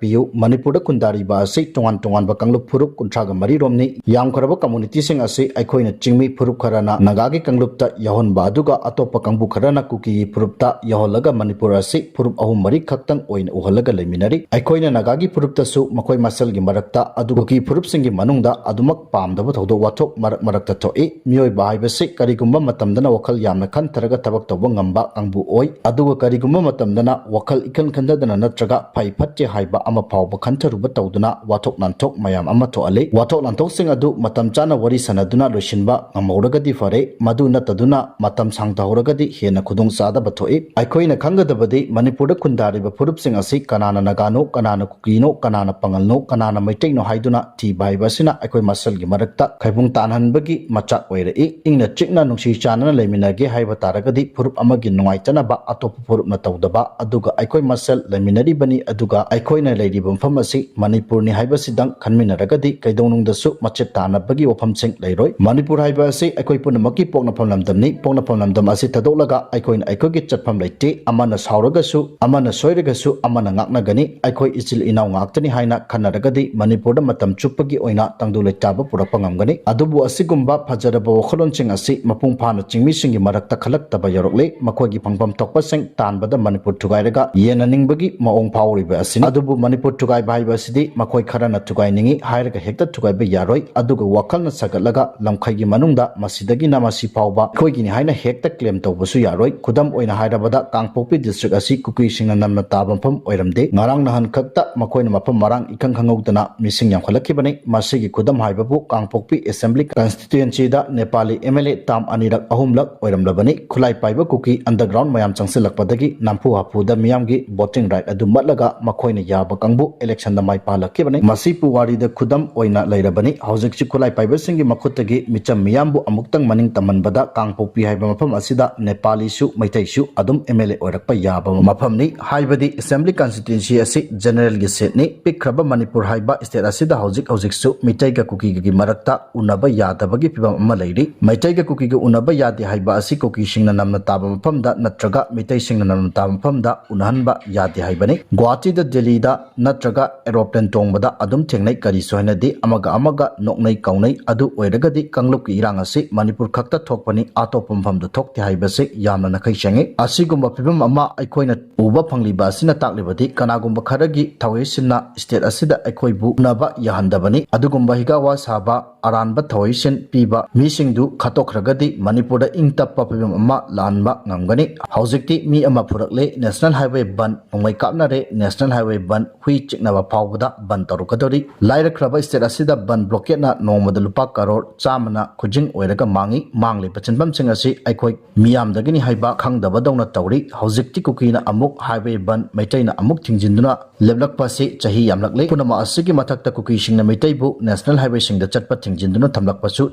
ꯄꯤꯌꯨ꯫ ꯃꯅꯤꯄꯨꯔꯗ ꯈꯨꯟꯗꯥꯔꯤꯕ ꯑꯁꯤ ꯇꯣꯉꯥꯟ ꯇꯣꯉꯥꯟꯕ ꯀꯥꯡꯂꯨꯞ ꯐꯨꯔꯨꯞ ꯀꯨꯟꯊ꯭ꯔꯥꯒ ꯃꯔꯤ ꯔꯣꯝꯅꯤ꯫ ꯌꯥꯝꯈ꯭ꯔꯕ communityꯁꯤꯡ ꯑꯁꯤ ꯑꯩꯈꯣꯏꯅ ꯆꯤꯡꯃꯤ ꯐꯨꯔꯨꯞ ꯈꯔꯅ ꯅꯥꯒꯥꯒꯤ ꯀꯥꯡꯂꯨꯞꯇ ꯌꯥꯎꯍꯟꯕ, ꯑꯗꯨꯒ ꯑꯇꯣꯞꯄ ꯀꯥꯡꯕꯨ ꯈꯔꯅ ꯀꯨꯀꯤꯒꯤ ꯐꯨꯔꯨꯞꯇ ꯌꯥꯎꯍꯜꯂꯒ ꯃꯅꯤꯄꯨꯔ ꯑꯁꯤ ꯐꯨꯔꯨꯞ ꯑꯍꯨꯝ ꯃꯔꯤ ꯈꯛꯇꯪ ꯑꯣꯏꯅ ꯎꯍꯜꯂꯒ ꯂꯩꯃꯤꯟꯅꯔꯤ꯫ ꯑꯩꯈꯣꯏꯅ ꯅꯥꯒꯥꯒꯤ ꯐꯨꯔꯨꯞꯇꯁꯨ ꯃꯈꯣꯏ ꯃꯁꯦꯜꯒꯤ ꯃꯔꯛꯇ, ꯑꯗꯨꯒ ꯀꯨꯀꯤ ꯐꯨꯔꯨꯞꯁꯤꯡꯒꯤ ꯃꯅꯨꯡꯗ ꯑꯗꯨꯃꯛ ꯄꯥꯝꯗꯕ ꯊꯧꯗꯣꯛ ꯋꯥꯊꯣꯛ ꯃꯔꯛ ꯃꯔꯛꯇ ꯊꯣꯛꯏ꯫ ꯃꯤꯑꯣꯏꯕ ꯍꯥꯏꯕꯁꯤ ꯀꯔꯤꯒꯨꯝꯕ ꯃꯇꯝꯗꯅ ꯋꯥꯈꯜ ꯌꯥꯝꯅ ꯈꯟꯊꯔꯒ ꯊꯕꯛ ꯇꯧꯕ ꯉꯝꯕ ꯀꯥꯡꯕꯨ ꯑꯣꯏ, ꯑꯗꯨꯒ ꯀꯔꯤꯒꯨꯝꯕ ꯃꯇꯝꯗꯅ ꯋꯥꯈꯜ ꯏꯈꯟ ꯈꯟꯊꯗꯅ ꯅꯠꯇ꯭ꯔꯒ ꯐꯩ ꯐꯠꯇꯦ ꯍꯥꯏꯕ ꯑꯃ ꯐꯥꯎꯕ ꯈꯟꯊꯔꯨꯕ ꯇꯧꯗꯨꯅ ꯋꯥꯊꯣꯛ ꯂꯥꯟꯊꯣꯛ ꯃꯌꯥꯝ ꯑꯃ ꯊꯣꯛꯍꯜꯂꯤ꯫ ꯋꯥꯊꯣꯛ ꯂꯥꯟꯊꯣꯛꯁꯤꯡ ꯑꯗꯨ ꯃꯇꯝ ꯆꯥꯅ ꯋꯥꯔꯤ ꯁꯥꯟꯅꯗꯨꯅ ꯂꯣꯏꯁꯤꯟꯕ ꯉꯝꯍꯧꯔꯒꯗꯤ ꯐꯔꯦ, ꯃꯗꯨ ꯅꯠꯇꯗꯨꯅ ꯃꯇꯝ ꯁꯥꯡꯊꯍꯧꯔꯒꯗꯤ ꯍꯦꯟꯅ ꯈꯨꯗꯣꯡ ꯆꯥꯗꯕ ꯊꯣꯛꯏ꯫ ꯑꯩꯈꯣꯏꯅ ꯈꯪꯒꯗꯕꯗꯤ ꯃꯅꯤꯄꯨꯔꯗ ꯈꯨꯟꯗꯥꯔꯤꯕ ꯐꯨꯔꯨꯞꯁꯤꯡ ꯑꯁꯤ ꯀꯅꯥꯅ ꯅꯥꯒꯥꯅꯣ, ꯀꯅꯥꯅ ꯀꯨꯀꯤꯅꯣ, ꯀꯅꯥꯅ ꯄꯥꯉꯜꯅꯣ, ꯀꯅꯥꯅ ꯃꯩꯇꯩꯅꯣ ꯍꯥꯏꯗꯨꯅ ꯊꯤꯕ ꯍꯥꯏꯕ ꯑꯁꯤꯅ ꯑꯩꯈꯣꯏ ꯃꯁꯦꯜꯒꯤ ꯃꯔꯛꯇ ꯈꯥꯏꯕꯨꯡ ꯇꯥꯟꯍꯟꯕꯒꯤ ꯃꯆꯥꯛ ꯑꯣꯏꯔꯛꯏ꯫ ꯏꯪꯅ ꯆꯤꯛꯅ ꯅꯨꯡꯁꯤ ꯆꯥꯟꯅꯅ ꯂꯩꯃꯤꯟꯅꯒꯦ ꯍꯥꯏꯕ ꯇꯥꯔꯒꯗꯤ ꯐꯨꯔꯨꯞ ꯑꯃꯒꯤ ꯅꯨꯡꯉꯥꯏꯇꯅꯕ ꯑꯇꯣꯞꯄ ꯐꯨꯔꯨꯞꯅ ꯇꯧꯗꯕ, ꯑꯗꯨꯒ ꯑꯩꯈꯣꯏ ꯃꯁꯦꯜ ꯂꯩꯃꯤꯟꯅꯔꯤꯕꯅꯤ, ꯑꯗꯨꯒ ꯑꯩꯈꯣꯏꯅ ꯂꯩꯔꯤꯕ ꯃꯐꯝ ꯑꯁꯤ ꯃꯅꯤꯄꯨꯔꯅꯤ ꯍꯥꯏꯕꯁꯤꯗꯪ ꯈꯟꯃꯤꯟꯅꯔꯒꯗꯤ ꯀꯩꯗꯧꯅꯨꯡꯗꯁꯨ ꯃꯆꯦꯠ ꯇꯥꯅꯕꯒꯤ ꯋꯥꯐꯝꯁꯤꯡ ꯂꯩꯔꯣꯏ꯫ ꯃꯅꯤꯄꯨꯔ ꯍꯥꯏꯕ ꯑꯁꯤ ꯑꯩꯈꯣꯏ ꯄꯨꯝꯅꯃꯛꯀꯤ ꯄꯣꯛꯅꯐꯝ ꯂꯝꯗꯝꯅꯤ꯫ ꯄꯣꯛꯅꯐꯝ ꯂꯝꯗꯝ ꯑꯁꯤ ꯊꯥꯗꯣꯛꯂꯒ ꯑꯩꯈꯣꯏꯅ ꯑꯩꯈꯣꯏꯒꯤ ꯆꯠꯐꯝ ꯂꯩꯇꯦ꯫ ꯑꯃꯅ ꯁꯥꯎꯔꯒꯁꯨ, ꯑꯃꯅ ꯁꯣꯏꯔꯒꯁꯨ ꯑꯃꯅ ꯉꯥꯛꯅꯒꯅꯤ꯫ ꯑꯩꯈꯣꯏ ꯏꯆꯤꯜ ꯏꯅꯥꯎ ꯉꯥꯛꯇꯅꯤ ꯍꯥꯏꯅ ꯈꯟꯅꯔꯒꯗꯤ ꯃꯅꯤꯄꯨꯔꯗ ꯃꯇꯝ ꯆꯨꯞꯄꯒꯤ ꯑꯣꯏꯅ ꯇꯪꯗꯨ ꯂꯩꯇꯥꯕ ꯄꯨꯔꯛꯄ ꯉꯝꯒꯅꯤ꯫ ꯑꯗꯨꯕꯨ ꯑꯁꯤꯒꯨꯝꯕ ꯐꯖꯔꯕ ꯋꯥꯈꯜꯂꯣꯟꯁꯤꯡ ꯑꯁꯤ ꯃꯄꯨꯡ ꯐꯥꯅ ꯆꯤꯡꯃꯤꯁꯤꯡꯒꯤ ꯃꯔꯛꯇ ꯈꯜꯂꯛꯇꯕ ꯌꯥꯎꯔꯛꯂꯦ꯫ ꯃꯈꯣꯏꯒꯤ ꯐꯪꯐꯝ ꯊꯣꯛꯄꯁꯤꯡ ꯇꯥꯟꯕꯗ ꯃꯅꯤꯄꯨꯔ ꯊꯨꯒꯥꯏꯔꯒ ꯌꯦꯟꯅꯅꯤꯡꯕꯒꯤ ꯃꯑꯣꯡ ꯐꯥꯎꯔꯤꯕ ꯑꯁꯤꯅꯤ꯫ ꯑꯗꯨꯕꯨ ꯃꯅꯤꯄꯨꯔ ꯊꯨꯒꯥꯏꯕ ꯍꯥꯏꯕ ꯑꯁꯤꯗꯤ ꯃꯈꯣꯏ ꯈꯔꯅ ꯊꯨꯒꯥꯏꯅꯤꯡꯏ ꯍꯥꯏꯔꯒ ꯍꯦꯛꯇ ꯊꯨꯒꯥꯏꯕ ꯌꯥꯔꯣꯏ꯫ ꯑꯗꯨꯒ ꯋꯥꯈꯜꯅ ꯁꯥꯒꯠꯂꯒ ꯂꯝꯈꯩꯒꯤ ꯃꯅꯨꯡꯗ ꯃꯁꯤꯗꯒꯤꯅ ꯃꯁꯤ ꯐꯥꯎꯕ ꯑꯩꯈꯣꯏꯒꯤꯅꯤ ꯍꯥꯏꯅ ꯍꯦꯛꯇ claim ꯇꯧꯕꯁꯨ ꯌꯥꯔꯣꯏ꯫ ꯈꯨꯗꯝ ꯑꯣꯏꯅ ꯍꯥꯏꯔꯕꯗ ꯀꯥꯡꯄꯣꯛꯄꯤ district ꯑꯁꯤ ꯀꯨꯀꯤꯁꯤꯡꯅ ꯅꯝꯅ ꯇꯥꯕ ꯃꯐꯝ ꯑꯣꯏꯔꯝꯗꯦ꯫ ꯉꯔꯥꯡ ꯅꯍꯥꯟ ꯈꯛꯇ ꯃꯈꯣꯏꯅ ꯃꯐꯝ ꯃꯔꯥꯡ ꯏꯈꯪ ꯈꯪꯍꯧꯗꯅ ꯃꯤꯁꯤꯡ ꯌꯥꯝꯈꯠꯂꯛꯈꯤꯕꯅꯤ꯫ ꯃꯁꯤꯒꯤ ꯈꯨꯗꯝ ꯍꯥꯏꯕꯕꯨ ꯀꯥꯡꯄꯣꯛꯄꯤ assembly constituencyꯗ ꯅꯦꯄꯥꯂꯤ MLA term ꯑꯅꯤꯔꯛ ꯑꯍꯨꯝꯂꯛ ꯑꯣꯏꯔꯝꯂꯕꯅꯤ꯫ ꯈꯨꯠꯂꯥꯏ ꯄꯥꯏꯕ ꯀꯨꯀꯤ underground ꯃꯌꯥꯝ ꯆꯪꯁꯤꯜꯂꯛꯄꯗꯒꯤ ꯅꯝꯐꯨ ꯍꯥꯐꯨꯗ ꯃꯤꯌꯥꯝꯒꯤ voting right ꯑꯗꯨ ꯃꯠꯂꯒ ꯃꯈꯣꯏꯅ ꯌꯥꯕ ꯀꯥꯡꯕꯨ electionꯗ ꯃꯥꯏ ꯄꯥꯛꯂꯛꯈꯤꯕꯅꯤ꯫ ꯃꯁꯤ ꯄꯨꯋꯥꯔꯤꯗ ꯈꯨꯗꯝ ꯑꯣꯏꯅ ꯂꯩꯔꯕꯅꯤ꯫ ꯍꯧꯖꯤꯛꯁꯤ ꯈꯨꯠꯂꯥꯏ ꯄꯥꯏꯕꯁꯤꯡꯒꯤ ꯃꯈꯨꯠꯇꯒꯤ ꯃꯤꯆꯝ ꯃꯤꯌꯥꯝꯕꯨ ꯑꯃꯨꯛꯇꯪ ꯃꯅꯤꯡ ꯇꯝꯍꯟꯕꯗ ꯀꯥꯡꯄꯣꯛꯄꯤ ꯍꯥꯏꯕ ꯃꯐꯝ ꯑꯁꯤꯗ ꯅꯦꯄꯥꯂꯤꯁꯨ ꯃꯩꯇꯩꯁꯨ ꯑꯗꯨꯝ MLA ꯑꯣꯏꯔꯛꯄ ꯌꯥꯕ ꯃꯐꯝꯅꯤ꯫ ꯍꯥꯏꯕꯗꯤ assembly constituency ꯑꯁꯤ generalꯒꯤ seatꯅꯤ꯫ ꯄꯤꯛꯈ꯭ꯔꯕ ꯃꯅꯤꯄꯨꯔ ꯍꯥꯏꯕ state ꯑꯁꯤꯗ ꯍꯧꯖꯤꯛ ꯍꯧꯖꯤꯛꯁꯨ ꯃꯤꯇꯩꯒ ꯀꯨꯀꯤꯒꯒꯤ ꯃꯔꯛꯇ ꯎꯅꯕ ꯌꯥꯗꯕꯒꯤ ꯐꯤꯕꯝ ꯑꯃ ꯂꯩꯔꯤ꯫ ꯃꯩꯇꯩꯒ ꯀꯨꯀꯤꯒ ꯎꯅꯕ ꯌꯥꯗꯦ ꯍꯥꯏꯕ ꯑꯁꯤ ꯀꯨꯀꯤꯁꯤꯡꯅ ꯅꯝꯅ ꯇꯥꯕ ꯃꯐꯝꯗ ꯅꯠꯇ꯭ꯔꯒ ꯃꯤꯇꯩꯁꯤꯡꯅ ꯅꯝꯅ ꯇꯥꯕ ꯃꯐꯝꯗ ꯎꯅꯍꯟꯕ ꯌꯥꯗꯦ ꯍꯥꯏꯕꯅꯤ꯫ ꯒꯨꯋꯥꯍꯥꯇꯤꯗ, ꯗꯦꯜꯂꯤꯗ ꯅꯠꯇ꯭ꯔꯒ aeroplane ꯇꯣꯡꯕꯗ ꯑꯗꯨꯝ ꯊꯦꯡꯅꯩ꯫ ꯀꯔꯤꯁꯨ ꯍꯥꯏꯅꯗꯦ꯫ ꯑꯃꯒ ꯑꯃꯒ ꯅꯣꯛꯅꯩ ꯀꯧꯅꯩ꯫ ꯑꯗꯨ ꯑꯣꯏꯔꯒꯗꯤ ꯀꯥꯡꯂꯨꯞꯀꯤ ꯏꯔꯥꯡ ꯑꯁꯤ ꯃꯅꯤꯄꯨꯔ ꯈꯛꯇ ꯊꯣꯛꯄꯅꯤ, ꯑꯇꯣꯞꯄ ꯃꯐꯝꯗ ꯊꯣꯛꯇꯦ ꯍꯥꯏꯕꯁꯤ ꯌꯥꯝꯅ ꯅꯥꯈꯩ ꯁꯦꯡꯉꯤ꯫ ꯑꯁꯤꯒꯨꯝꯕ ꯐꯤꯕꯝ ꯑꯃ ꯑꯩꯈꯣꯏꯅ ꯎꯕ ꯐꯪꯂꯤꯕ ꯑꯁꯤꯅ ꯇꯥꯛꯂꯤꯕꯗꯤ ꯀꯅꯥꯒꯨꯝꯕ ꯈꯔꯒꯤ ꯊꯧꯑꯣꯏꯁꯤꯟꯅ state ꯑꯁꯤꯗ ꯑꯩꯈꯣꯏꯕꯨ ꯎꯅꯕ ꯌꯥꯍꯟꯗꯕꯅꯤ꯫ ꯑꯗꯨꯒꯨꯝꯕ ꯍꯤꯒꯥꯋꯥ ꯁꯥꯕ, ꯑꯔꯥꯟꯕ ꯊꯧꯑꯣꯏꯁꯤꯟ ꯄꯤꯕ ꯃꯤꯁꯤꯡꯗꯨ ꯈꯠꯇꯣꯛꯈ꯭ꯔꯒꯗꯤ ꯃꯅꯤꯄꯨꯔꯗ ꯏꯪ ꯇꯞꯄ ꯐꯤꯕꯝ ꯑꯃ ꯂꯥꯛꯍꯟꯕ ꯉꯝꯒꯅꯤ꯫ ꯍꯧꯖꯤꯛꯇꯤ ꯃꯤ ꯑꯃ ꯐꯨꯔꯛꯂꯦ, National Highway ꯕꯟ, ꯅꯣꯡꯃꯩ ꯀꯥꯞꯅꯔꯦ, National Highway ꯕꯟ, ꯍꯨꯏ ꯆꯤꯛꯅꯕ ꯐꯥꯎꯕꯗ ꯕꯟ ꯇꯧꯔꯛꯀꯗꯧꯔꯤ꯫ ꯂꯥꯏꯔꯈ꯭ꯔꯕ state ꯑꯁꯤꯗ ꯕꯟ blockade ꯅ ꯅꯣꯡꯃꯗ ꯂꯨꯄꯥ ꯀꯔꯣꯔ ꯆꯥꯝꯃꯅ ꯈꯨꯖꯤꯡ ꯑꯣꯏꯔꯒ ꯃꯥꯡꯏ꯫ ꯃꯥꯡꯂꯤꯕ ꯁꯦꯟꯐꯝꯁꯤꯡ ꯑꯁꯤ ꯑꯩꯈꯣꯏ ꯃꯤꯌꯥꯝꯗꯒꯤꯅꯤ ꯍꯥꯏꯕ ꯈꯪꯗꯕꯗꯧꯅ ꯇꯧꯔꯤ꯫ ꯍꯧꯖꯤꯛꯇꯤ ꯀꯨꯀꯤꯅ ꯑꯃꯨꯛ highway ꯕꯟ, ꯃꯩꯇꯩꯅ ꯑꯃꯨꯛ ꯊꯤꯡꯖꯤꯟꯗꯨꯅ ꯂꯦꯞꯂꯛꯄ ꯑꯁꯤ ꯆꯍꯤ ꯌꯥꯝꯂꯛꯂꯦ꯫ ꯄꯨꯝꯅꯃꯛ ꯑꯁꯤꯒꯤ ꯃꯊꯛꯇ ꯀꯨꯀꯤꯁꯤꯡꯅ ꯃꯤꯇꯩꯕꯨ National Highway ꯁꯤꯡꯗ ꯆꯠꯄ ꯊꯤꯡꯖꯤꯟꯗꯨꯅ ꯊꯝꯂꯛꯄꯁꯨ